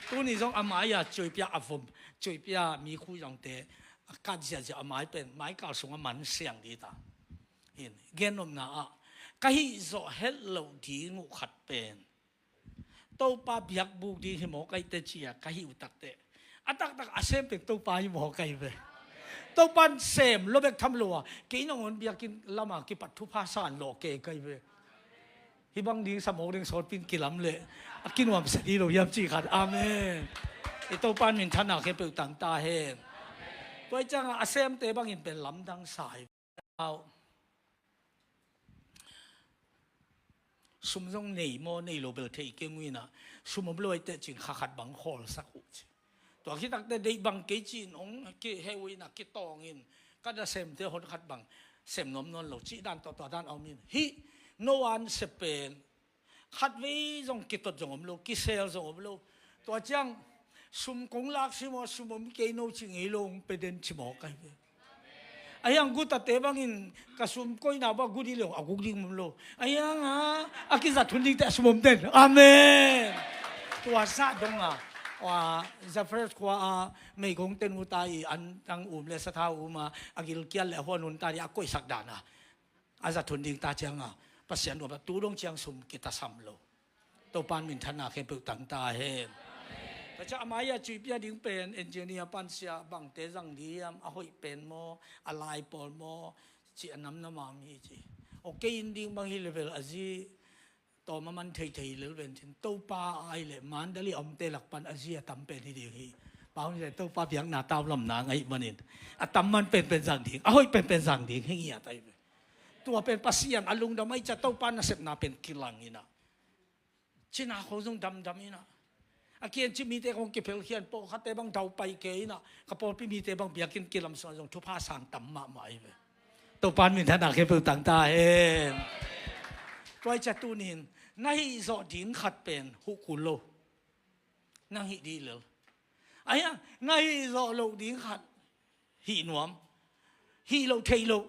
Tuni zong a mai-a cuipia a vom, cuipia mi khui zongte a kat ziahziah a mai pen maikal sungah man siang dih ta. Hin gennopna ah ka hih zawh het loh ding uh khat pen Topa biakbuk ding hi mawk ahi teh cia ka hih uh takteh, a taktak a sem pek Topa hi mawk ahi ve. Topa in sem lo bek tham lo a, kei nangawn biakinn lama kipat thupha san lawh kei ka hi ve. Hih bang ding sa mawk ding sawtpi in kilam leh a kinuamsa dih lo hiam cih khat. Amen. I Topa in minthanna khempeuh tang ta hen. Tua hi ciangah a semte bangin pen lamdang sa hi. Au. Sum zong nei maw, nei lo bel thei keng uh inah, sum om lo ahi teh cin kha khat bang khawlsak uh ci. Tua khit takte deih bang kei cin hong kihei uh inah kitawngin, ka nasemte hon khat bang sem nuam nawn lo cih dan tawh tua dan a om in. Hih no an sep pen khatvei zong kitot zong om lo, kisel zong om lo. Tua ciang sum kong lak si maw, sum om kei no ci ngei lo, hong pe den ci mawk ahi ve. Ahi hang gutate bangin ka sum koihna bah gut hi lo, a guk ding om lo. Ahi hang a, a kizat hun dingte a sum om den. Amen. Tua zah donga, a, Zafres khua a meigong ten uh ta i an tang um le satha um a, a gilkial le a huan hun ta dih a koihsak dana a zat hun ding ta cianga, Pasian nuam a tu dong ciang sum kitasam lo. Topa in minthanna khempeuh tang ta hen. Tua ciang a mai-a cuipia ding pen engineer pansia bangte zang ding hiam, a hoih pen maw, a lai pawl maw, cih a namnam a om hi ci. Aw kei inn ding bang hi level a zi tawm a man theithei lel ven cin, Topa ahi leh Mandalay a omte lak pan a zi a tam pen hi ding hi. Pau ni le Topa biakna taulamna ngaih manin a tam man penpen zang ding, a hoih penpen zang ding hi ngiat ahi ve. Tua pen Pasian a lungdam ahi cia Topa nasepna pen kilang inah. Cina khong zong damdam inah, a kiancip mite khong kiphelkhian, pawlkhatte bang daupai kei inah, ka pawlpi mite bang biakinn kilamsuan zong thupha sang tam mahmah hi ve. Topan minthanna khempeuh tang ta hen. Tua hi ciang tunin na hih zawh ding khat pen huh kul lo. Nang hih dih lel. Ahi hang na hih zawh loh ding khat hih nuam, hih loh theih loh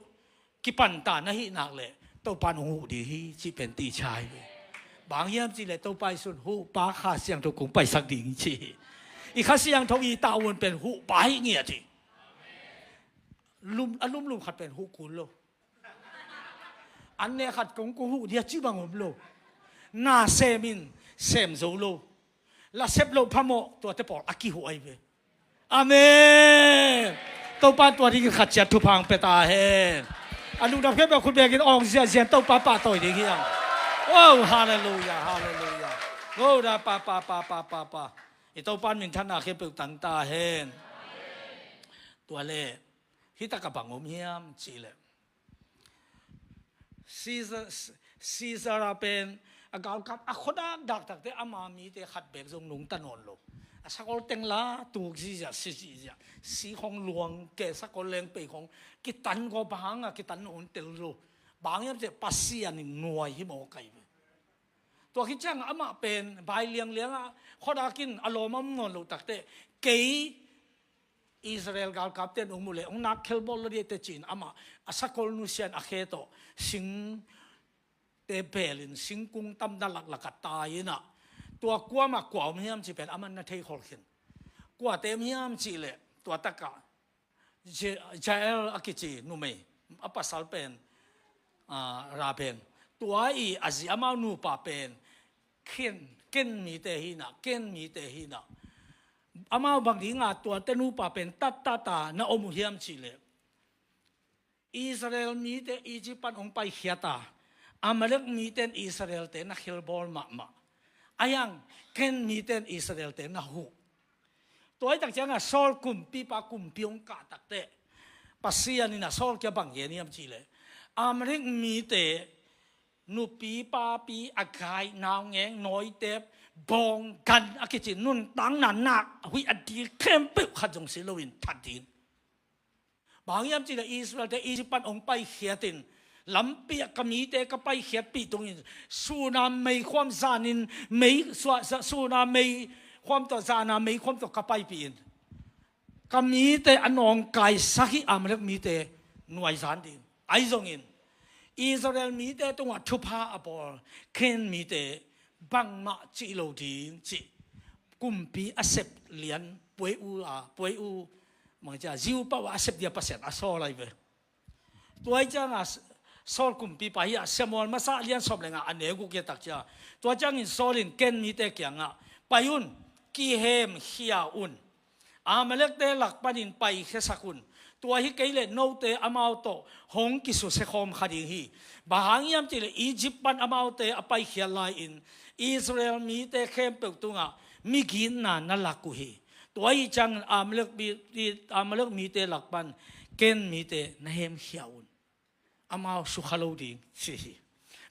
kipanta na hih nak leh Topan hong huh dih hi cih pen ti cha hi ve. Bang hiam cih leh Topa Jesuh in huhpa Kha Siangtho kong paisak ding ci hi. I Kha Siangtho i tavuan pen huhpa hi ngiat hi. Lum, a lumlum khat pen huh kul lo. An ne khat kong kong huh dia ci bang om lo. Na sem in sem zo lo. La sep loh phamawh tuate pawl a kihuai ve. Amen. Topa tua dingin khat ciat thupha hong pia ta hen. A lungdam khempeuh khut bekin awng ziahziah in Topa pahtawi ding hi hang. Oh, halleluiah, halleluiah. Oh, da pa pa pa pa pa pa. I Topan minthanna khempeuh tang ta hen. Tua leh hih takah bang om hiam cih leh, Caesar, Caesar a pen a galkap a khuadakdak takte ama mite khat beek zong nungta nawn lo. A sakol teng la tuk ziahziah, si ziahziah, si khong luang kei, sakol leng pei khong kitan kawp hang a kitan nawn tel lo. Bang hiam cih leh Pasian in nuai hi mawk hi ve. Tua khit ciang amah pen bai liangliang a khuadakin a lawm a om nawn lo takte, kei Israel galkapte in hong muh leh hong nak khelbawl lo dih teh ci-in amah a sakol nusia in a khe tawh singte belin singkung tamna laklak ah tai inah, tua kua mah kua om hiam cih pen amah na thei khol khin. Kuate om hiam cih leh tua takah Ja-, Jael a kici numei, a pasal pen, ah, Rahab pen. Tua i a zi amau nupa pen Ken, Ken mite hi inah, Ken mite hi inah. Amau bang dinga tuate nupa pen tattat a na om uh hiam cih leh, Israel mite Egypt pan hong paikhiat a, Amalek mite in Israelte na khelbawl mahmah. Ahi hang Ken mite in Israelte na huh. Tua hi tak ciangah Saul kumpipa kumpi hong kah takteh, Pasian in a Saul kiang bang gen hiam cih leh, Amalek mite nupi papi, a gai, naungek, nawitep, bawng, gan a kici nuntakna nak huih a dil khempeuh khat zong si loin that ding. Bang hiam cih leh Israelte Egypt pan hong paikhiat in, lampi ah ka mite ka paikhiatpih tungin, sun a meikhuam zanin mei, sua-, sa-, sun a meikhuam tawh, zan a meikhuam tawh ka paipih in, ka mite a nawngkaisak hi Amalek mite nuaizan ding. Ahi zongin Israel mite tungah thupha a bawl Ken mite bangmah cih lo ding cih kumpi a sep lian puai u a, puai u, mang cia ziu pau a sep dia Pasian a sawl ahi ve. Tua hi ciangah Saul kumpipa hi a, Samuel masa lian sawm le nga a neu guk hi a tak cia. Tua ciangin Saul in Ken mite kiangah, pai un, kihemkhia un. Amalekte lak panin paikhiasak un. Tua hi kei leh note amau tawh hong kisusia khawm kha ding hi. Bang hang hiam cih leh Egypt pan amaute a paikhiat lai-in Israel mite khempeuh tungah migitna na lak uh hi. Tua hi ciangin Amalek mi-, Amalek mite lak pan Ken mite na hemkhia un. Amau sukha lo ding ci hi.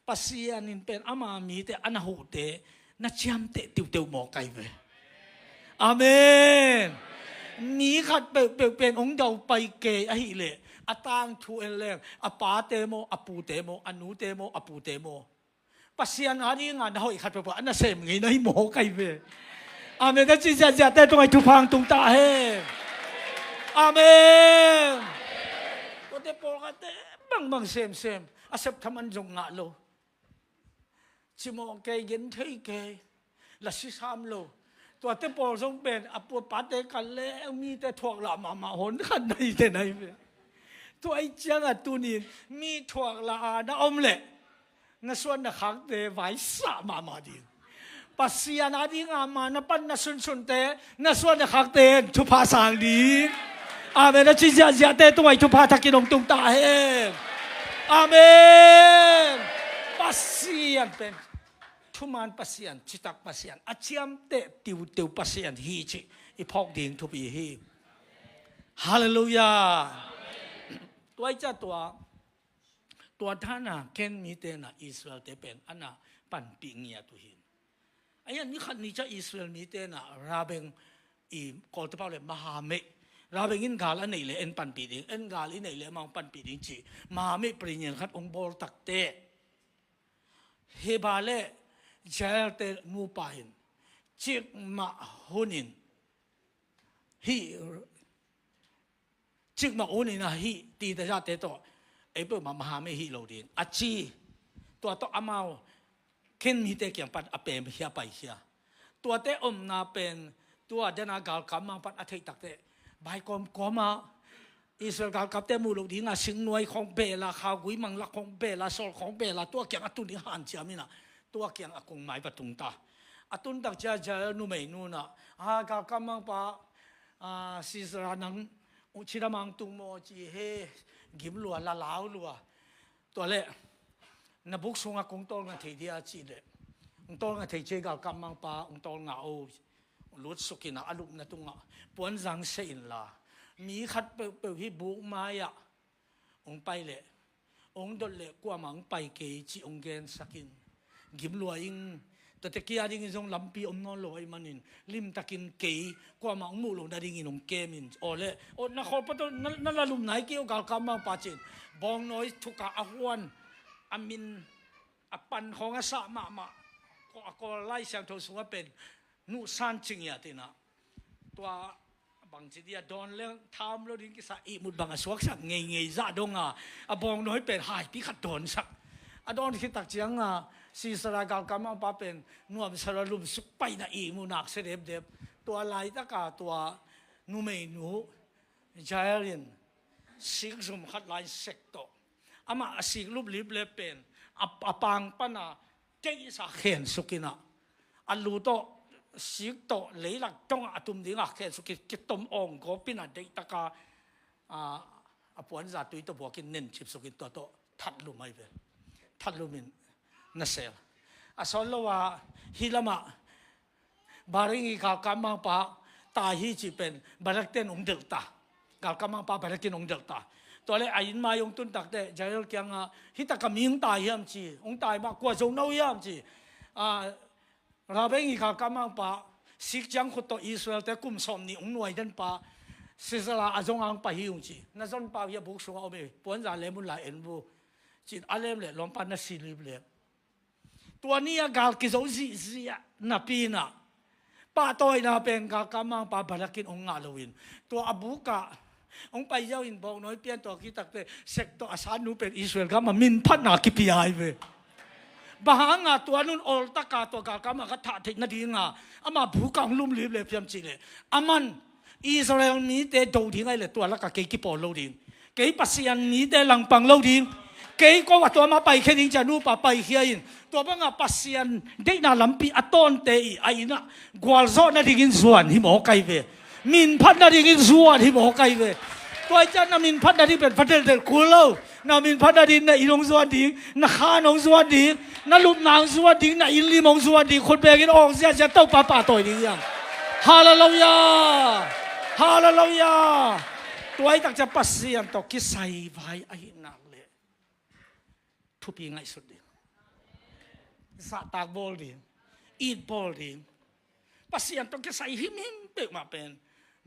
Pasian in pen ama mite a na huhte na ciamteh tiuteu mawk ahi ve. Amen. Mi khat peuhpeuh pen hong daupai kei ahih leh a tangthu en leng a pate maw, a pute maw, a nute maw, a pute maw, Pasian a dinga na hoih khat peuhpeuh a nasem ngei na hi mawk ahi ve. Amen. A ci ziahziahte tungah i thupha hong tung ta hen. Amen. Tuate pawlkhatte bangbang semsem a sep thaman zong ngah lo. Cimawh kei, gen thei kei, la sisam lo. Tuate pawl zong pen a pu a pate kal le mite thuaklah mahmah hon khat na hi te na hi ve. Tua hi ciangah tunin mi thuaklah a na om leh na suan na khakte vaisah mahmah ding. Pasian a dinga ma na pan na sunsunte na suan na khakte in thupha sang ding. Amen. A ci ziahziahte tungah i thupha thakin hong tung ta hen. Amen. Pasian pen thuman Pasian, citak Pasian, a ciamteh tiuteu Pasian hi cih i phawk ding thupi hi. Halleluiah. Tua hi ciah tua, tua dana Ken mite na Israelte pen a na panpih ngiat uh hi. Ahi a, ni khat ni ciang Israel mite na rabeng i Kawlte pau le mahameh. Rabeng in gal a neih le en panpih ding, en gal i neih le amau panpih ding ci. Mahameh president khat hong bawl takteh, Heba le Jael te nupa in cikmah hunin hih cikmah hunin a hih tita zate tawh ei peuhmah mahameh hih lo ding a ci. Tua tawh amau Ken mite kiang pan a pem hia pai hia. Tuate omna pen tua dena galkap mang pan a theih takteh bai kawmkawm ah Israel galkapte muh loh dinga singnuai khawng bel a, khaugui manglak khawng bel a, sawl khawng bel a, tua kiang a tun ding hanciam in ah tua kiang a kong mai va tung ta. A tun tak ciang Jael numeinu in ah, a, galkap mangpa, a, Sisera nang uh cidam ang tung maw ci he, gim lua, lalau lua. Tua leh na buk sungah kong tawlnga thei dia cih leh, kong tawlnga thei cia, galkap mangpa kong tawlnga o. Lut sukin ah a lupna tungah puanzang seh inla, mi khat peuhpeuh hih buk mai-ah hong pai leh, hong dot leh kuamah hong pai kei cih hong gensakin, gim lua ing. Tuate kia dingin zong lampi om nawn lo ahih manin limtakin kei kuamah hong muh loh nadingin hong kem in. Aw le, aw, na khawl pawh tawh na, na lalum nai kei aw, galkap mangpa, ci-in bawngnawi thukah a huan, a min, a pan khawng a sah mahmah, a Kawl Lai Siangtho sungah pen nuhsan ci ngiat in ah, tua bangci dia dawn leng tham lo ding kisa, ihmut bang a suaksak ngeingei zah dong a, a bawngnawi pen haipi khat dawnsak. A dawn khit tak ciang a, Sisera galkap mangpa pen nuamsa lua, lumsuk paina ihmut nak sia depdep. Tua laitaka tua numeinu Jael in sikzum khat lai sek tawh, amah a sik luplip le pen a, a pang pana keisa khensuk in ah, a lu tawh sik tawh leilak tawngah a tum dingah khensuk in, kitom awng gawp in ah, deihtaka, a, a puanza tui tawh buakin nencipsuk in tua tawh thatlum ahi ve. Thatlum in na sel. A sawt lo a, hih lamah Barak in galkap mangpa tai hi cih pen Barak ten hong delh ta. Galkap mangpa Barak in hong delh ta. Tua leh a inn mai hong tun takteh Jael kiangah, hih takah mi hong tai hiam ci, hong tai mah kua zo na uh hiam ci. A, Rabeng i galkap mangpa, sik ciang khut tawh Israel-te kum sawmnih hong nuai denpa, Sisera a zong ang pai hi ung ci. Na zonpa uh hia, buk sungah om hi, puanza lem un la en bu, ci-in a lem leh lawmpa na si liplep. Tua ni a gal kizo zihziah napi in ah, pahtawina pen galkap mangpa Barak in hong ngah loin, tua a bukah hong pai ziau in bawngnawi pian tua khit takteh sek tawh a sannu pen Israel gam ah minphatna kipia ahi ve. Bang hanga tua nun oltaka tua galkap mang khat thah theih nadinga ama bukah hong lumlip le piam cih leh, aman Israel mite do ding ahih leh tua lakah kei kipawl lo ding, kei Pasian mite langpang lo ding, kei ko a tua mah paikhia ding ci-a nupa paikhia in, tua banga Pasian deihna lampi a tawnte i a inn ah gualzawh nadingin zuan hi mawk ahi ve. Minphat nadingin zuan hi mawk ahi ve. Tua hi ciang na minphat nading pen va delhdelh kul lo. Na minphat nading na inn hong zuan ding, na khan hong zuan ding, na lupna hong zuan ding, na inn lim hong zuan ding. Khut bengin awng ziahziah Topa pahtawi ding hiam? Halleluiah. Halleluiah. Tua hi tak ciang Pasian tawh kisai vai ahih nak leh thupi ngaihsut ding, zahtak bawl ding, it bawl ding. Pasian tawh kisai himhim peuhmah pen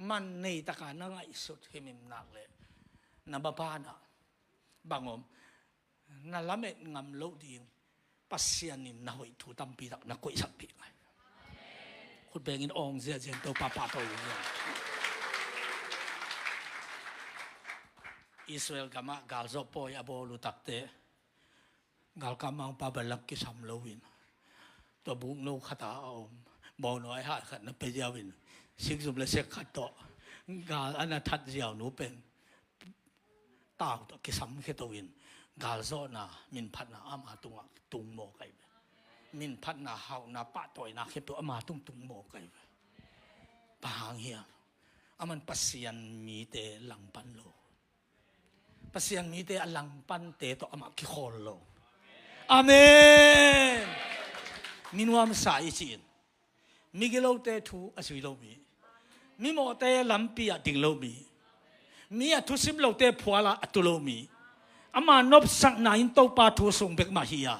man nei taka na ngaihsut himhim nak leh, na mabanah bang om, na lamet ngam loh ding Pasian in na hoih thu tampi tak na koihsakpih ngai. Khut bengin awng ziahziah Topa pahtawi ding hiam? Israel gamah galzawh pawi a bawl uh takteh, galkap mangpa Barak kisam loin, tua bukno khatah a om bawngnawi hai khat na pia ziau in, sikzum le sek khat tawh gal a na that ziau nu pen tau tawh kisam khia to in, galzawhna, minphatna ama tungah tung mawk ahi ve. Minphatna, hauhna, pahtawina khempeuh ama tung tung mawk ahi ve. Bang hang hiam? Aman Pasian mite langpan lo. Pasian mite a langpante tawh amah kikhawl lo. Amen. Mi nuamsa i cih in, migilote thu a zui lo mi, mimawhte lampi ah ding lo mi, mi a thusim lote phual ah a tu lo mi, ama nopsakna in Topa thu sung bek mah hi a,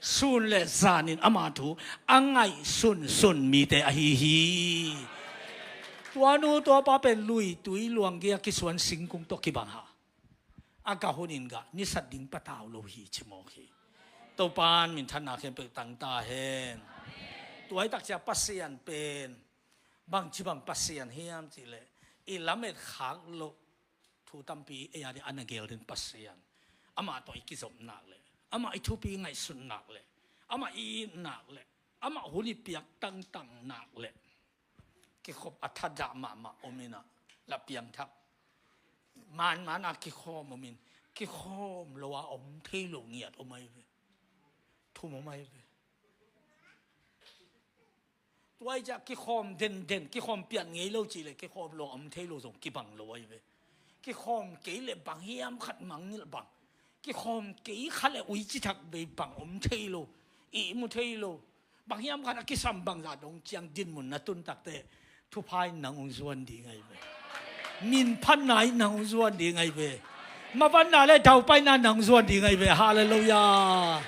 Sun le zanin ama thu a ngaihsunsun mite ahi hi. Tua nu tua pa pen lui tui luang gei a kisuan singkung tawh kibang ha. A gah hunin gah nisat ding patau lo hi ci mawk hi. Topan minthanna khempeuh tang ta hen. Tua hi takcia Pasian pen bangci bang Pasian hiam cihleh i lamet khak loh thu tampi ei a ding a na gel den Pasian. Amah tawh i kizopnak le amah i thupi ngaihsutnak le amah i itnak le amah hun i piak tangtangnak le kikhop a thadah mahmah om inah la piangthak manman a kikhawm om in kikhawm lo a om thei lo ngiat om ahi ve. Thum om ahi ve. Tua i ciah kikhawm denden kikhawm pian ngei lo cih le kikhawm lo om thei lo zong kibang lo ahi ve. Kikhawm kei le bang hiam khat mangngilh bang kikhawm kei kha le uici thak vei bang om thei lo. Ihmu thei lo. Bang hiam khat a kisam bangzah dong ciang dinmun na tun takte thupha in nang hong zuan ding ahi ve. Minphatna in nang hong zuan ding ahi ve. Mavanna le daupaina nang hong zuan ding ahi ve. Halleluiah.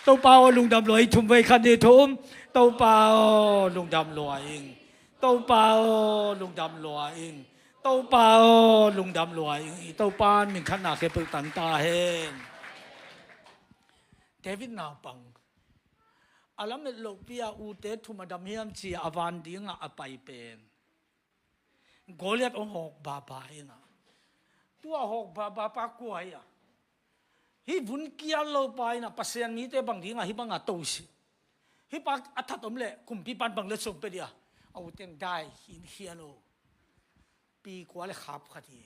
Topa aw lungdam lua ing. Thum vei khat ni thum. Topa aw lungdam lua ing. Topa aw lungdam lua ing. Topa aw lungdam lua ing. I Topa in minthanna khempeuh tang ta hen. David naupang a lamet lohpi a ute thum a dam hiam ci a van dingah a pai pen Goliath hong hawk baba inah tua hawk baba pa kua hi a hih vun kial lo pa inah Pasian mite bang dingah hih bangah tosi hih pa a that om leh kumpipan bang le sum pe dia a uten dai hin hian o. Pi kua le khap khat hi.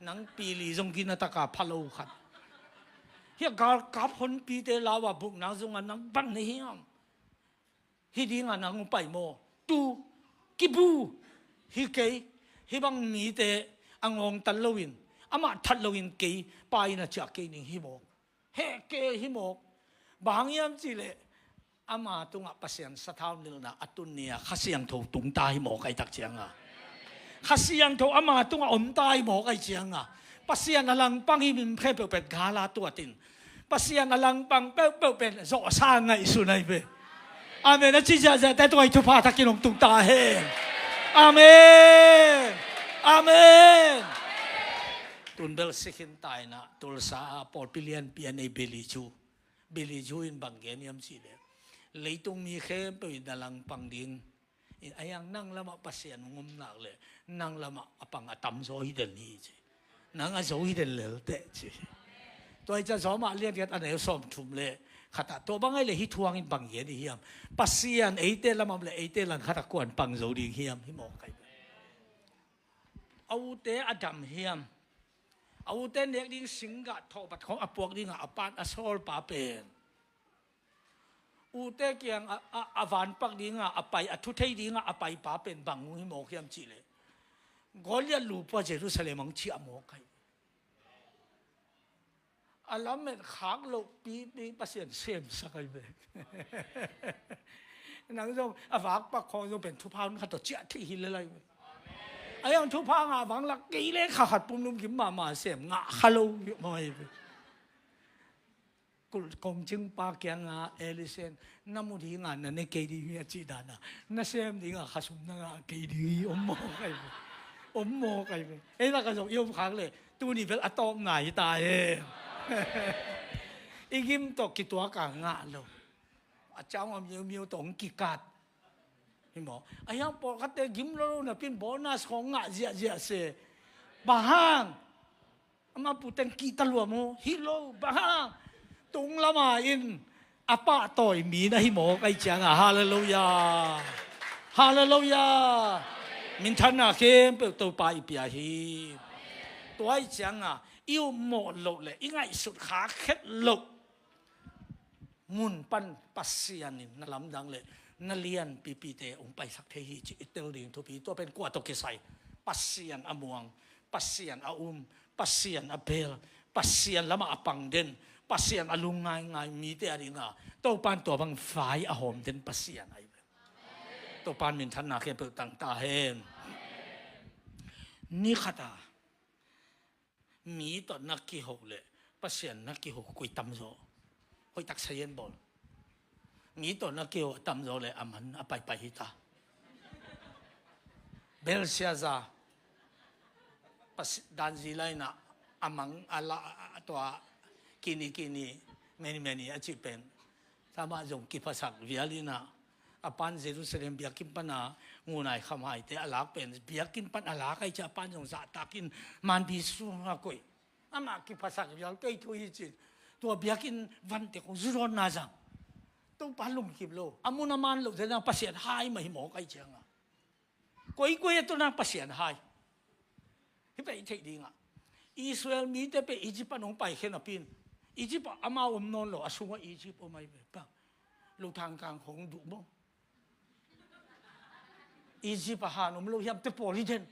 Nang pi li zong gina taka phalo khat. Hia galkap honpite lau a buknak zongah nang bang na hiam? Hi dingah nang pai maw? Tu kibu hi kei. Hi bang mite a ngawngtan loin amah that loin kei pa in a ciah kei ning hi maw? Heh kei hi mawk. Bang hang hiam cihleh ama tungah Pasian sathau nilhna a tun ni-a Kha Siangtho tung ta hi mawk ahi tak cianga Kha Siangtho ama tungah om ta hi mawk ahi cianga Pasian a langpang hi mi khempeuh pen gala tuatin Pasian a langpang peuhpeuh pen zawhsa ngaihsun ahi ve. Amen a ci ziahziahte tungah i thupha thakin hong tung ta hen. Amen. Amen. Tunbel sikhin taina Tulsa a pawlpi lianpi a nei Billy Joe. Billy Joe in bang gen hiam cihleh leitung mi khempeuh in na langpang ding in a hiang nang lamah Pasian hong om nak le nang lamah a pang a tamzaw hi den hi ci. Nang a zo hi den lel teh ci. Tua hi ciah Zawmah lian khat a neu sawm thum le khatah tua bang ahi le hih thuang in bang gen hi hiam? Pasian eite lamah le eite langkhatah kuan pang zo ding hiam hi mawk ahi. A ute a dam hiam? A ute nek ding singgah thawhbat khawng a puak dingah a pan a sawl pa pen ute kiang a, a, a vanpak dingah a pai a thuthei dingah a pai pa pen bang hong hi mawk hiam cihleh Goliath lupua Jerusalem hong ciah mawk ahi. A lamet khak loh pipi Pasian semsak ahi ve. Nang zong a vakpak khawng zong pen thupha hun khat tawh ciah thei hi lel ahi ve. A hiang thupha ngah vang lak kei le kha khat pumlum gim mahmah sem ngah kha lo hi mawk ahi ve. Kongcing pa kianga Elisen na mu dinga na ne kei ding hi a cih dana na sem dinga khasum na ngah kei ding hi om mawk ahi ve. Om mawk ahi ve. Ei laka zong i om khak le tuni bel a tawpna hi ta hen. I gim tawh kituaka ngah lo. A cang a miumiu tawh hong kikat. Hi maw? A hiang pawlkhatte gim lo lo napin bonus khawng ngah ziahziah se. Bang hang? Ama puten kihta luam uh hi lo bang hang tung lama in a pahtawi mi na hi mawk ahi cianga halleluiah. Halleluiah. Minthanna khempeuh Topa i pia hi. Tua ahi cianga i upmawh loh le i ngaihsut khakhet loh mun pan Pasian in na lamdang le na lianpipite hong paisak thei hi ci i tel ding thupi. Tua pen kua tawh kisai? Pasian a muang, Pasian a um, Pasian a bel, Pasian lamah a pang den, Pasian a lungngaingai mite a dinga Topan tua bang vai a hawm den Pasian ahi ve. Topan minthanna khempeuh tang ta hen. Ni khata mi tawh na kiho le Pasian na kiho koi tamzaw? Hoihtak sayen bawl. Mi tawh na keu a tamzaw le a man a paipai hi ta. Belshazzar, Daniel in ah a mang a la, a tua kini kini meni meni a cih pen, amah zong kiphasak vial in ah, a pan Jerusalem biakinn pan a ngunai khamhaite a lak pen, biakinn pan a lak ahih ciang a pan zong zahtakin manpi sungah koih. Amah kiphasak vial, kei thu hi cin. Tua biakinn vante kong zu dawnna zang. Topa lungkim lo, a mun a man loh zenzen Pasian hai mah hi mawk ahih ciangah. Koikoi a tun a Pasian hai. Hih pen i theih dingah, Israel mite pen Egypt pan hong paikhia napi in, Egypt ah amau om nawn lo, a sungah Egypt om ahi ve. Lutang kang hong duh maw? Egypt ah han om lo hiam te pawl hi den.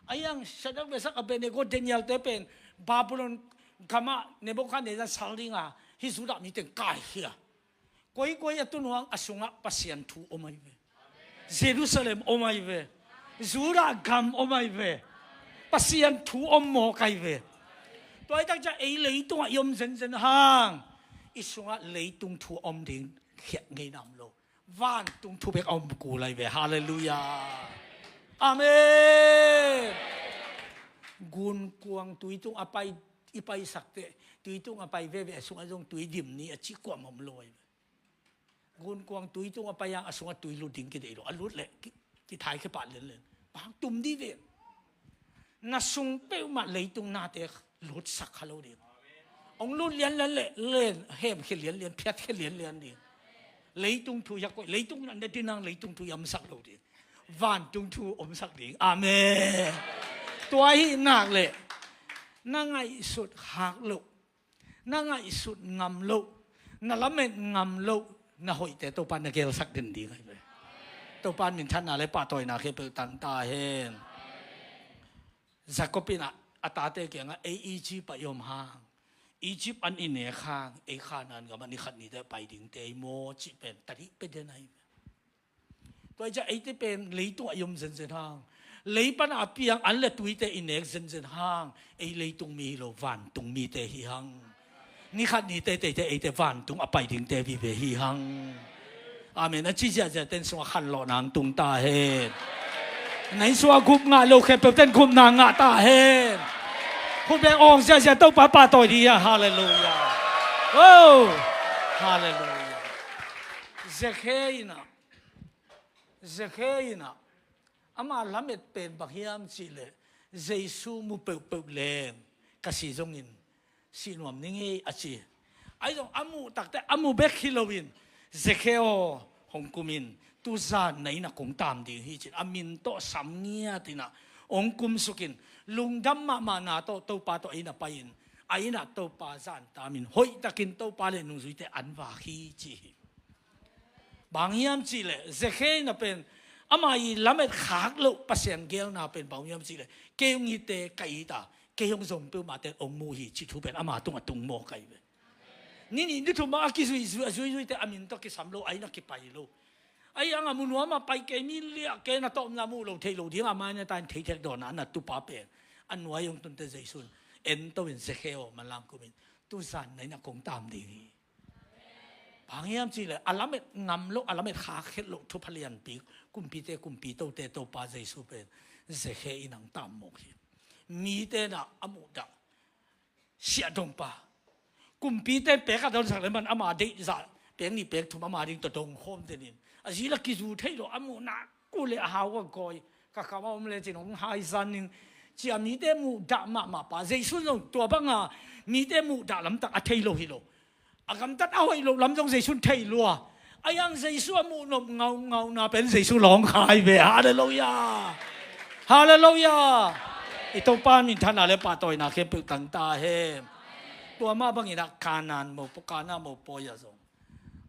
Ahi hang Shadrach, Meshach, Abednego, Daniel te pen Babylon gamah Nebuchadnezzar sal dinga hih Judah mite kaikhia. Koikoi a tun uh hang a sungah Pasian thu om ahi ve. Jerusalem om ahi ve. Judah gam om ahi ve. Pasian thu om mawk ahi ve. Tua ahih tak ciang ei leitungah i om zenzen hang, i sungah leitung thu a om ding khiat ngei nam lo. Vantung thu bek a om kul ahi ve. Halleluiah. Amen. Gunkuang tui tung a pai, i paisak teh, tui tung a pai veve a sungah zong tui dim ni a cih kuamah om lo ahi ve. Gunkuang tui tung a pai hang a sungah tui lut ding kideih lo. A lut leh ki, kithai khia pah lianlian. Bang tum dih ve. Na sung peuhmah leitung nate lutsak kha lo ding. Hong lut lianlian leh len hemkhia lianlian, phiatkhia lianlian ding. Leitung thu hiak koih, leitung na din hang leitung thu i omsak lo ding. Vantung thu omsak ding. Amen. Tua ahih nak leh na ngaihsut khak loh, na ngaihsut ngam loh, na lamet ngam loh, na hoihte Topa na gelsak den ding ahi ve. Topa in minthanna le pahtawina khempeuh tang ta hen. Jacob in ah a tate kiangah, ei Egypt ah i om hang, Egypt an i nek hang, ei Khanaan gam ah ni khat ni teh pai dingte hi maw cih pen tadih pia den ahi ve. Tua ahih ciang eite pen leitungah i om zenzen hang, lei pan a piang an le tuite i nek zenzen hang, ei leitung mi hi lo, vantung mite hi hang. Ni khat ni teh eite, eite vantung a pai dingte vive hi hang. Amen. A ci ziahziah ten sungah khanlawhna hong tung ta hen. Na inn sungah gup ngah lo khempeuh ten gupna ngah ta hen. Khut beng awng ziahziah Topa pahtawi ding hi hang. Halleluiah. Oh, halleluiah. Zakhe in ah, Zakhe in ah, ama lamet pen bang hiam cih leh, Jesu mu peuhpeuh leng ka si zongin sih nuam ning ei a ci. Ahi zong a muh tak teh a mu bek hi loin, Zakhe aw, hong kum in, tuzan na inn ah kong tam ding hi ci-in a min tawh sam ngiat in ah hong kumsuk in, lungdam mahmahna tawh Topa tawh a inn ah pai in, a inn ah Topa zan tam in, hoihtakin Topa le nungzuite an vak hi ci hi. Bang hiam cih leh, Zakhe in ah pen, ama i lamet khak loh Pasian gelna pen bang hiam cih leh, kei hong itte ka it a, kei hong zong peuhmah ten hong mu hi cih thu pen ama tungah tung mawk ahi ve. Ni nih ni thum ah a kizuizui, a zuizuite a min tawh kisam lo, a inn ah kipai lo. Ahi hang a mu nuam a pai kei, mi liah kei, na tawpna mu lo thei lo ding a, mai na tain thei thek dawn a na tupa pen, a nuai hong tunte Jesu in, en to in Zakhe aw, manlang kum in, tuzan na inn ah kong tam ding hi. Bang hiam cih leh, a lamet ngam loh, a lamet khak het loh thupha lianpi, kumpite kumpitote Topa Jesu pen Zakhe inn ah hong tam mawk hi. Mite in ah a muhdah, siahdongpa, kumpite in pek a donsak leh man ama deih zah, pek nih pek thum ama ding tawh dong khawm den in, a zi la kizu thei lo, a muhna kul leh a hau a gawi, ka kam a om lecin hong haizan ning, ci-a mite muhdah mahmah pa. Jesu zong tua banga mite muhdah lamtak a thei lo hi lo. A gamtat a hoih loh lam zong Jesu in thei lua. Ahi hang Jesu a muhnop ngaungauna pen Jesu lawng kha hi ve. Halleluiah. Halleluiah. I Topa in minthanna le pahtawina khempeuh tang ta hen. Tua mah bangin ah Kanaan mopawi, Kanaan mopawi ah zong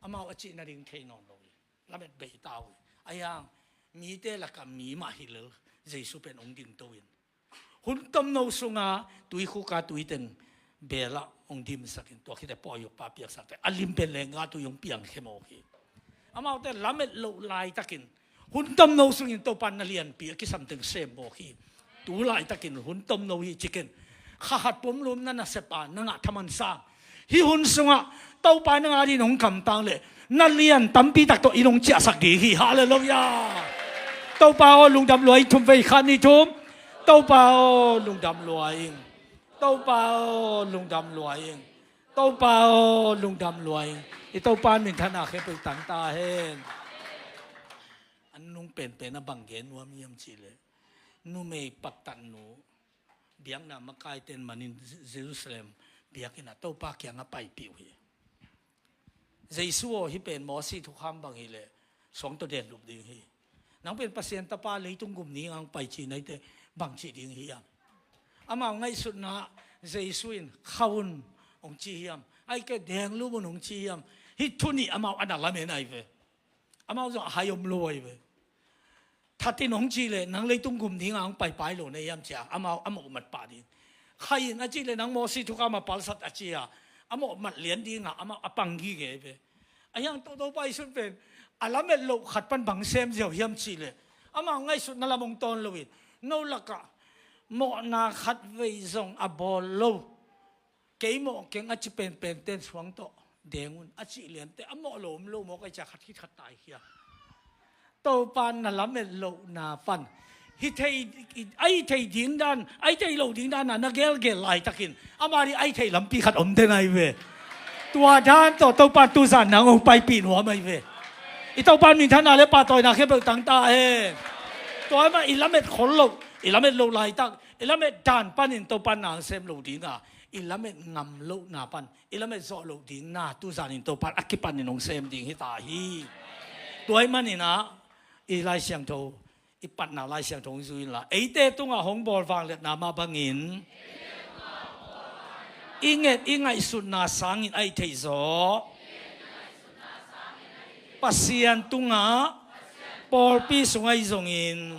amau a cihna ding thei nawn lo hi. Lamet bei ta uh hi. Ahi hang mite lakah mi mah hi lel, Jesu pen hong dingto in, hun tomno sungah tuikhuk a tui teng bel ah hong dimsak in, tua khit teh pawi ukpa piaksak teh a lim pen leenggah tui hong piangkhia mawk hi. Amaute lamet loh laitakin, hun tomno sungin Topa in na lianpi a kisam teng sem mawk hi. Tu laitakin hun tomno hi ci ken. Kha khat pumlum na nasep a na ngah thaman sang, Hih hun sungah Topa nang adingin hong kamtang leh na lian tampi tak tawh in hong ciahsak ding hi. Halleluiah. Topa aw, lungdam lua ing. Thum vei, khat, nih, thum. Topa aw, lungdam lua ing. Topa aw, lungdam lua ing. Topa aw, lungdam lua ing. I Topa minthanna khempeuh tang ta hen. A nung penpen a bang gen nuam hiam cih leh, numei paktatnu, biakna makaite in manin Jerusalem biakinn ah Topa kiangah paipih uh hi. Jesu aw, hih pen Moses thukham bang hi leh suang tawh den lup ding hi. Nang pen Pasian Tapa, leitung gum ding a hong pai ci na hi teh bang ci ding hiam? Amau ngaihsutna, Jesu in, "Khau un," hong ci hiam? Ahih kei leh, "Deng lup un," hong ci hiam? Hih thu nih amau a na lamen ahi ve. Amau zong a hai om lo ahi ve. That in hong cih leh, "Nang leitung gum ding a hong paipai lo na hiam?" ci-a amau a mawh mat pah ding. "Khai in," a cih leh, "Nang Moses thukham a palsat," a ci-a a mawh mat lian ding a amau a pang gige ahi ve. Ahi hang Topa Jesu pen a lamet loh khat pan bang sem ziau hiam cih leh, amau ngaihsutna lam hong tawn lo in, "No lakah mawhna khat vei zong a bawl lo, kei mawh keng a ci penpente in suang tawh deng un," a cih lian teh a mawh lo om lo maw, ka ci-a khat khit khat taikhia. Topa na lamet lohna pan, hi thei, a hi thei ding dan, a hi thei lo ding dan a na gelgel laitakin, ama ding a hi thei lampi khat om den ahi ve. Tua dan tawh Topa tuzan nang hong paipih nuam ahi ve. I Topa minthanna leh pahtawina khempeuh tang ta hen. Tua ahih manin i lamet khol loh, i lamet loh laitak, i lamet dan panin Topa nang sem lo ding a, i lamet ngam lohna pan, i lamet zawh loh ding na tuzan in Topa a kipan in hong sem ding hi ta hi. Tua ahih manin ah, i Lai Siangtho, i patna Lai Siangtho hong zui inla, eite tungah hong bawl vangliatna mah bangin i nget i ngaihsutna sangin a hi thei zaw Pasian tungah, pawlpi sungah ahi zongin,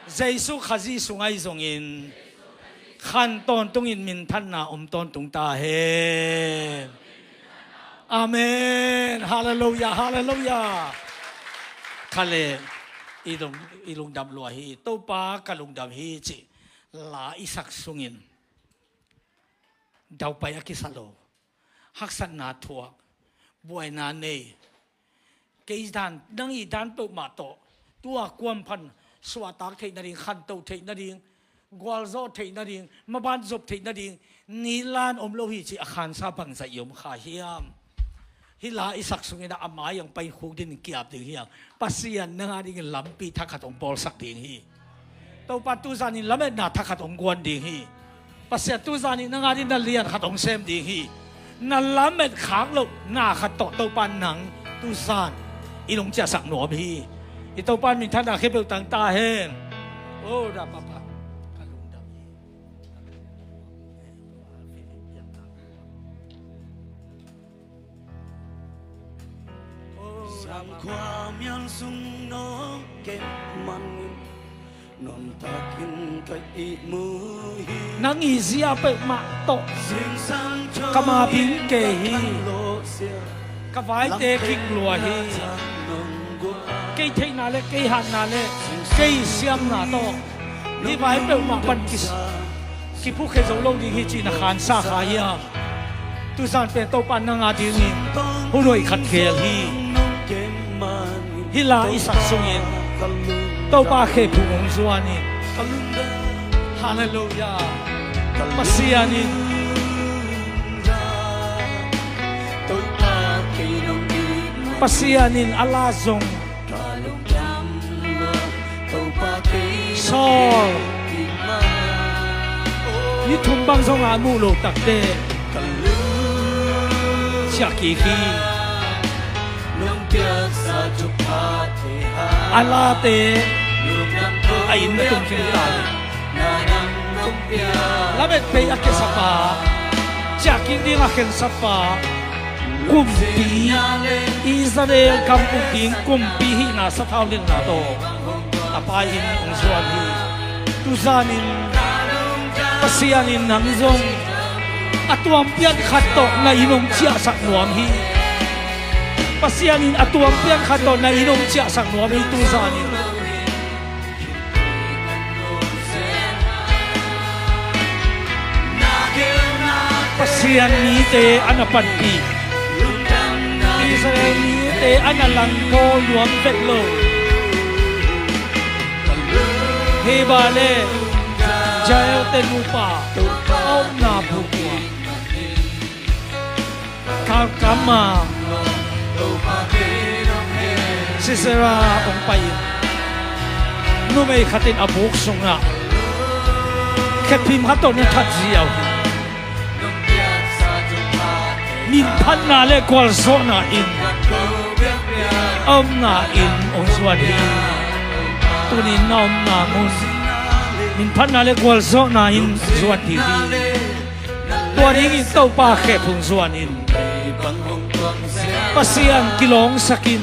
Jesu Khazih sungah ahi zongin, khan tawntungin minthanna om tawntung ta hen. Amen. Halleluiah, halleluiah. Kha leh, i lung, i lungdam lua hi, Topa ka lungdam hi cih la i sak sungin daupai a kisa lo, haksatna thuak, buaina nei, kei dan, nang i dan peuhmah tawh, tua kuamphan suahtak theih nading, khanto theih nading, gualzawh theih nading, maban zop theih nading, nilan om lo hi cih a khansa bangzah i om kha hiam? Hih la i sak sungin ah a mai ah hong pai khuk dingin ki-ap ding hi hang. Pasian nang adingin lampi thakhat hong bawlsak ding hi. Topa tuzan in lametna thakhat hong guan ding hi. Pasian tuzan in nang adingin na lian khat hong sem ding hi. Na lamet khak loh na khat tawh Topa nang tuzan in hong ciahsak nuam hi. I Topa minthanna khempeuh tang ta hen. Oh, da papa. Ka lungdam hi. Nang i zia peuhmah tawh ka mapi kei hi. Ka vaite kik lua hi. Kei theihna le kei hatna le kei siamna tawh hih vai peuhmah pan ki, kiphukhe zo lo ding hi cih na khansa kha hiam? Tuzan pen Topa nang adingin hun hoih khat khel hi. Hih la i sak sungin Topa khe phung hong zuan in. Halleluiah. Pasian in, Pasian in a la zong Saul ni thum bang zong a muh loh takteh ciah kik hi. A late a inn na tung khin ta hi. Lamet pei a kiasapa, ciah kik ding a khensapa, kumpi, Israel gam uk ding kumpi hihna sathau nilhna tawh a pa inn hong zuan hi. Tuzan in Pasian in nang zong a tuampian khat tawh na inn hong ciahsak nuam hi. Pasian in a tuampian khat tawh na inn hong ciahsak nuam hi tuzan in. Pasian Pasian mite a na panpih, Israel mite a na langkaw nuam vet lo. Hih bang le Jael-te nupa a omna buk uh ah, kalkam a Sisera hong pai-in numei khat in a buk sungah khetphim khat tawh na that ziau hi. Minphatna le gualzawhna in a omna inn hong zuan hi. Tuni-in na omna mun minphatna le gualzawhna in zuan ding hi. Tua dingin Topa khet hong zuan in, Pasian kilawngsak in,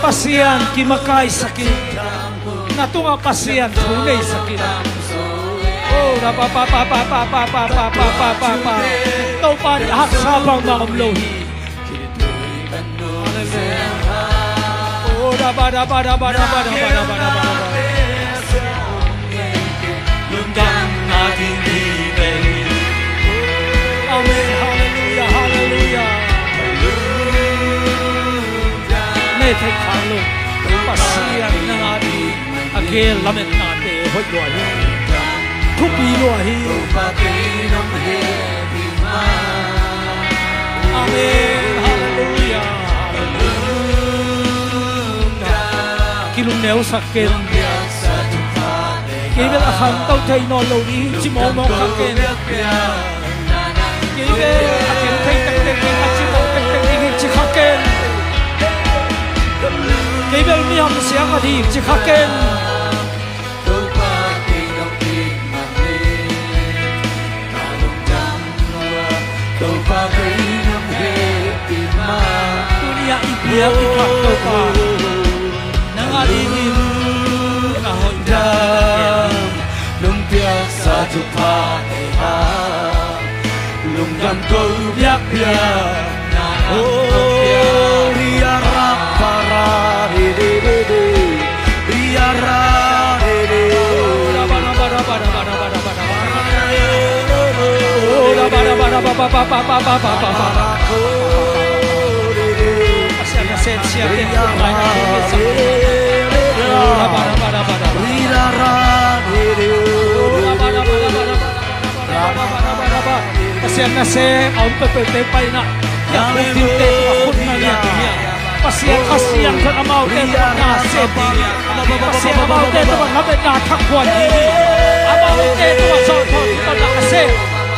Pasian kimakaisak in, na tungah Pasian thu neisak in. Oh, da pa pa pa. Topa nih haksa bangmah om lo hi. Hallelujah. Oh, da ba da ba da ba da ba da ba da ba da ba da ba. Lungdamna ding hi ve. Amen. Hallelujah. Hallelujah. Ne thei khang lo. Pasian nang a ding a geel lametnate hoih lua hi. Thupi lua hi. Amen. Hallelujah. Kilungneu sak ken. Kei bel a khangto thei nawn lo ding hi ci mawkmawk kha ken. Kei bel a keng thei tektek ding, a ci mawk tektek ding hi ci kha ken. Kei bel mi hamsiang a ding ci kha ken. Tuni-ah i biak i thak Topa, nang a dingin na hoih dam. Lungpiaksa thupha nei a, lungdam ko biakpiak. Oh, ria ra pa ra re re re re. Ria ra re re. Pasian nasem a om peuhpeuhte paina, a khutdimte tungah khut na niat ding hi a, Pasian Kha Siangtho in amaute tungah na sem ding hi. Pasian amaute tungah lametna thakhuan ding hi. Amaute tungah zawhthawh ding tawh na sem,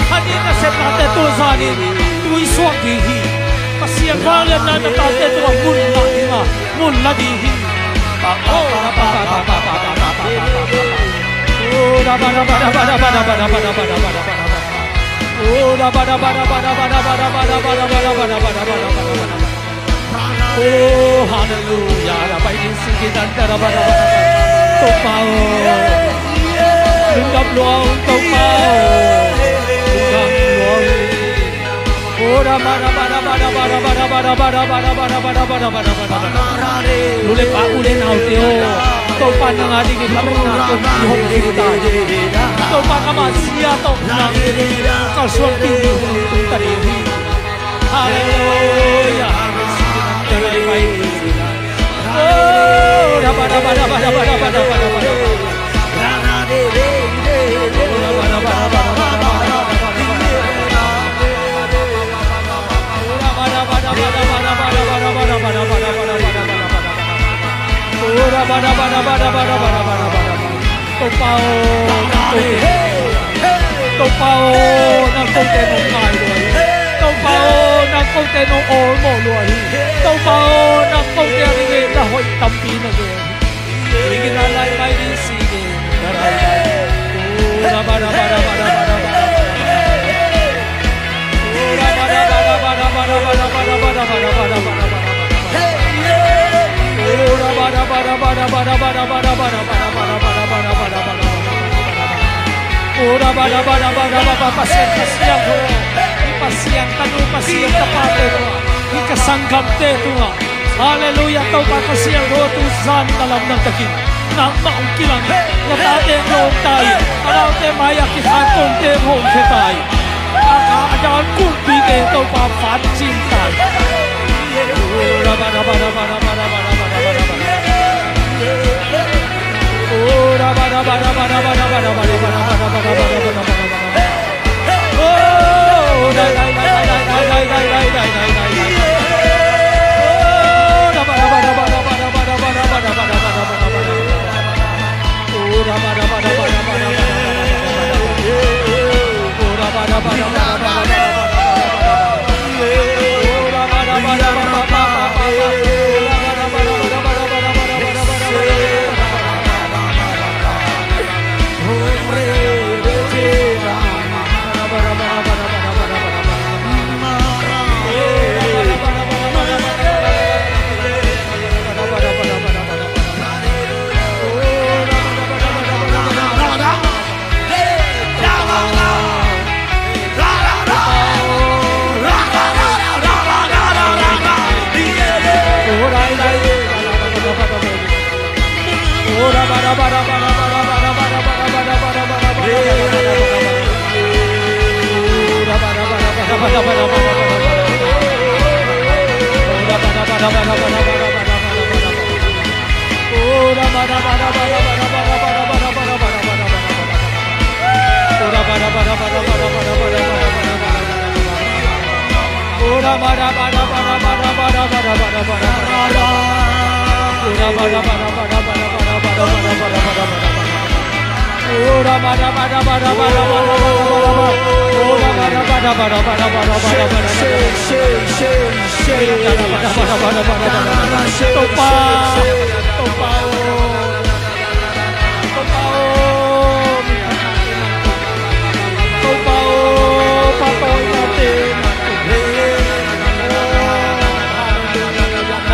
kha ding nasepnate tungah zanin tuisuak ding hi. Pasian vangliatna na tate tungah mun la ding a, mun la ding hi. Oh, hallelujah. Topa aw, lungdam lua ung, Topa aw. Lungdam lua ung. Lu le pa, u le naute aw, Topa nang a dingin lametna kong kihong ding ta hi. Topa, amah zia tawh nang kalsuanpih ding hun tung ta ding hi. Halleluiah. Topa aw, nang kote, Topa aw, nang kote nong ngai lua hi. Topa aw, nang kote nong awlmawh lua hi. Topa aw, nang kote a dingin na hoih tampi na gen hi. Ringin a lai mai ding si gen. Pasian Kha Siangtho, Pasian Kha Siangtho, Pasian Kha Siangtho, Pasian Kha Siangtho, Halleluiah, Topa Kha Siangtho, tu zan na lamdang takin nangmah hong kilang hi. Na tate hong lawm ta hi. Amaute mai-ah kikhantote hong hawmkhia ta hi. A dang kulhpi te Topa fan cing ta. Topa, Topa aw, Topa aw, Topa aw, Topa aw, Topa aw.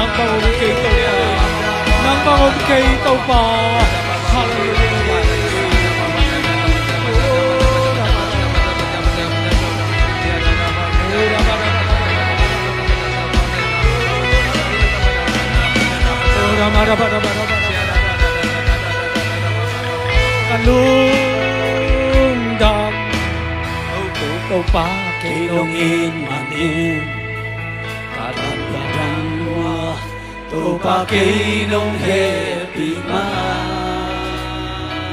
Nang bang om kei Topa. Nang bang om kei Topa. Halleluia. Ka lungdam, Topa kei nong it manin, ka lungdam lua, Topa kei nong hehpih man.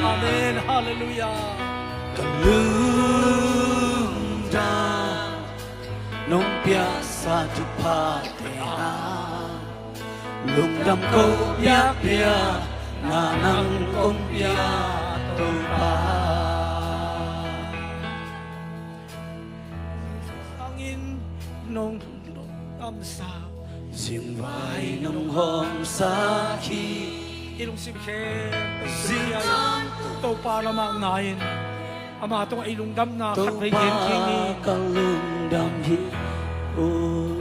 Amen. Halleluia. Ka lungdam, nong piaksa thuphate a, lungdam ko biakpiak, na nang kong pia Topa. Sangin nong lungdamsa, zingvai nong hawmsa hi. I lungsim khempeuh Topa lamah ngai-in, ama tungah i lungdamna khatvei gen kik ni. Topa ka lungdam hi. Oh.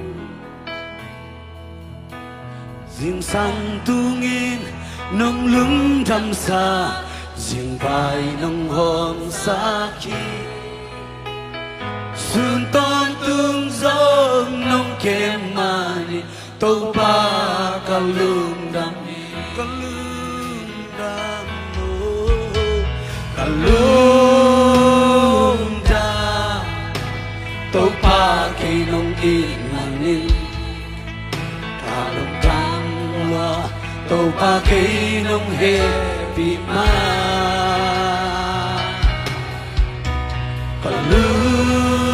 Zingsang tungin nong lungdamsa, zingvai nong hawmsa hi. Sun tawntung zong nong kem manin, Topa ka lungdam hi, ka lungdam lo, ka lungdam. Topa kei nong it manin, ka lungdam lua, Topa kei nong hehpih man. Ka lungdam,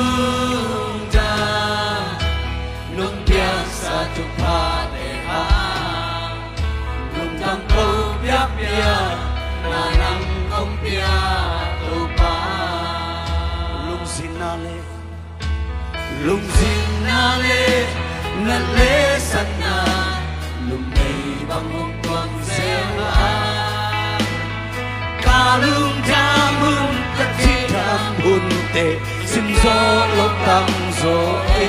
nong piaksa thuphate a, lungdam ko biakpiak, na nang kong pia Topa. Lungzinna le, lungzinna le, na lehsatna, numei bang hong tuang zel a, ka lungdam hun, ka cidam hunte, sim zawh loh tamzaw e.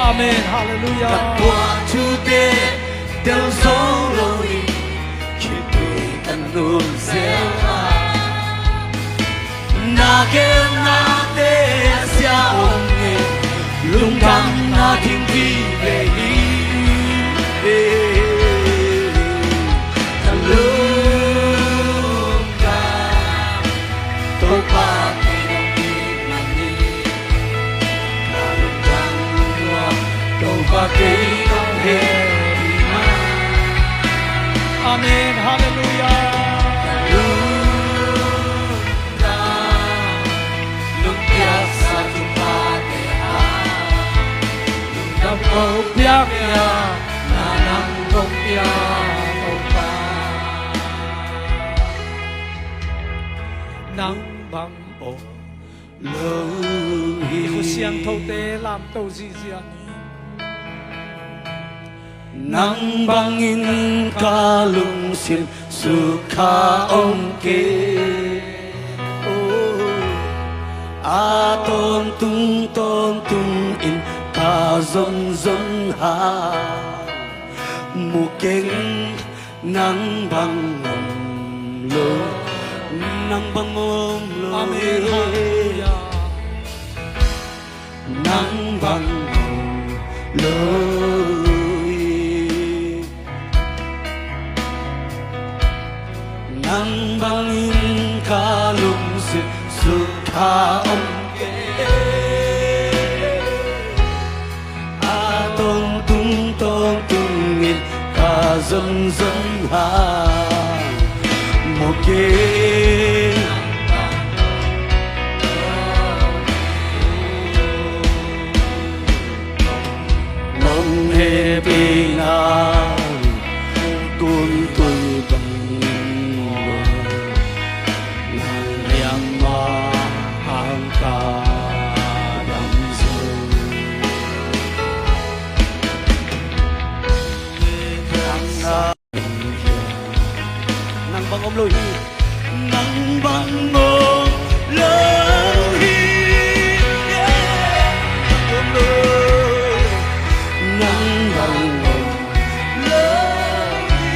Amen. Halleluia. Ka tuah thute del zo lo-in, khitui ka nung zel a, na gelnate a zia om nge, lungdamna ding vive hi. Ka lungdam, Topa kei nong it manin, Piak ya, na nang kong piak, Topa. Nang bang om lo hi. I khut siangthote lamto ziahziah ni. Nang bangin ka lungsim sukha om kei. Oh, a tawntung tawntungin ka zonzon ha. Mu keng, nang bang om lo, nang bang om lo. Amen. Halleluiah. Nang bang om lo. Nang bangin ka lungsim sukha om kei. A tawntung tawntungin ka zonzon ha. Mu kei. Nong hehpihna tuntun bang lo. Nang liang ma hang ka dam zo. Nang bang om lo hi. Nang bang om lo hi. Yeah. Om lo. Nang bang om lo hi.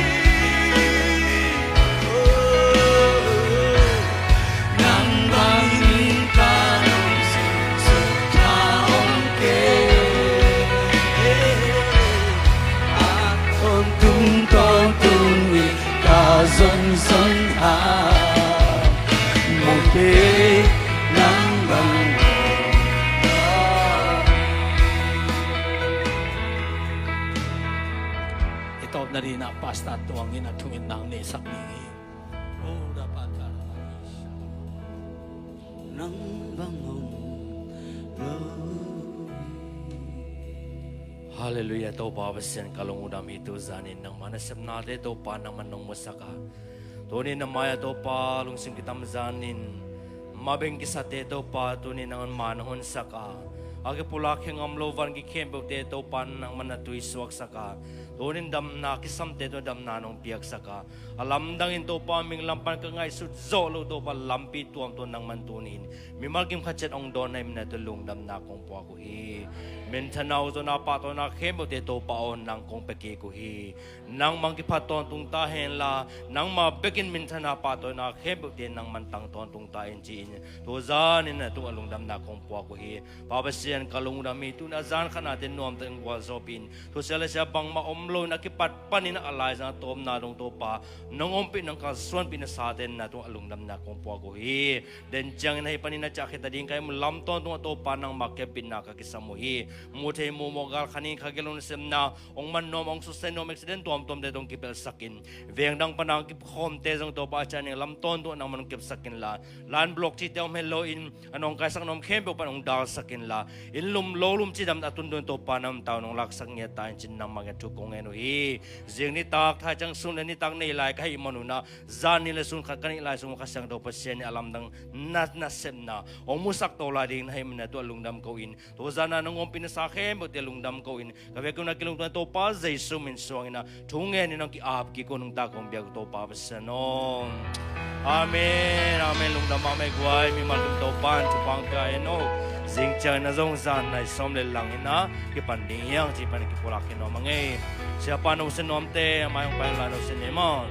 Oh. Nang bangin ka lungsim sukha om kei. A tawntung tawntungin ka zonzon ha. Mu kei, nang bang. I tawpna dingin ah Pastor Tuang in a thungen nang neihsak ding hi. Nang bang om lo. Halleluiah, Topa Pasian ka lungdam hi. Tuzanin nangma nasepnate Topa nangman nong musak a, tunin na mai-ah Topa lungsim kitamzanin mabeng kisate Topa tunin nangman ma nong honsak a, a kipulak khe ngam lo van gik khempeuhte Topa nangman na tuisuaksak a, tunin damna kisamte tawh damna nong piaksak a, a lamdangin Topa minglam pan ka ngaihsut zawh loh Topa lampi tuamtuam nangman tuni-in mimal kim khat ciat hong dawn na hih manin na tungah lungdamna kong puak uh hi. Minthanna, hong zawhna, pahtawina khempeuhte Topa aw nang kong pia kik uh hi. Nangmah hong kiphat tawntung ta henla, nangmah bekin minthanna, pahtawina khempeuhte nangman tang tawntung ta in ci-in tuzanin na tungah lungdamna kong puak uh hi. Pa Pasian ka lungdam hi. Tuni a zan khatnate nuamtakin gualzawhpih in, thusia le sia bangmah om loin a kipat panin a laizang a tawpna dong Topa nong ompih nong kalsuanpih nasate na tungah lungdamna kong puak uh hi. Den ciangin ahi panin a ciah khit a ding ka hih manin lam tawntungah Topa nangmah kepbitna ka kisam uh hi. Muh thei muh mawh gal khanin kha gilo nasepna hong man nuam hong susia nuam accident tuamtuamte tawh hong kipelhsak in, veng dang pana hong kikhawmte zong Topa a ciah ding lam tawntungah nangman hong kepsak inla, line block cihte om heloin a nawngkaisak nuam khempeuh pan hong dalsak inla, inn lum lo lum cidam a tundun Topa na omtang nong laksak ngiat ta in ci-in nangmah kiang thu kong ngen uh hi. Zing nitak thai ciang sun le nitak nei lai ka hih manun ah zan ni le sun khat ka neih lai sung Kha Siangtho Pasian in a lamdang na nasepna hong musak to lai ding na hih manin na tungah lungdam ko in, tuzan a nong ompih nasa khempeuhte lungdam ko in, ka vekin a kilungtuan Topa Jesu min suangin a thu ngenin hong ki-ap kik uh nungta kong biak uh Topa Pasian aw. Amen. Amen. Lungdam mahmah ei guai. Mimal kim Topa in thupha hong pia hen aw. Zing ciangin a zong zan nai sawm le langin a kipan ding hi hang cih pan kipulak khin nuam hang ei. Siapa nusia nuamte a mai hong pai lai nusia ni maw.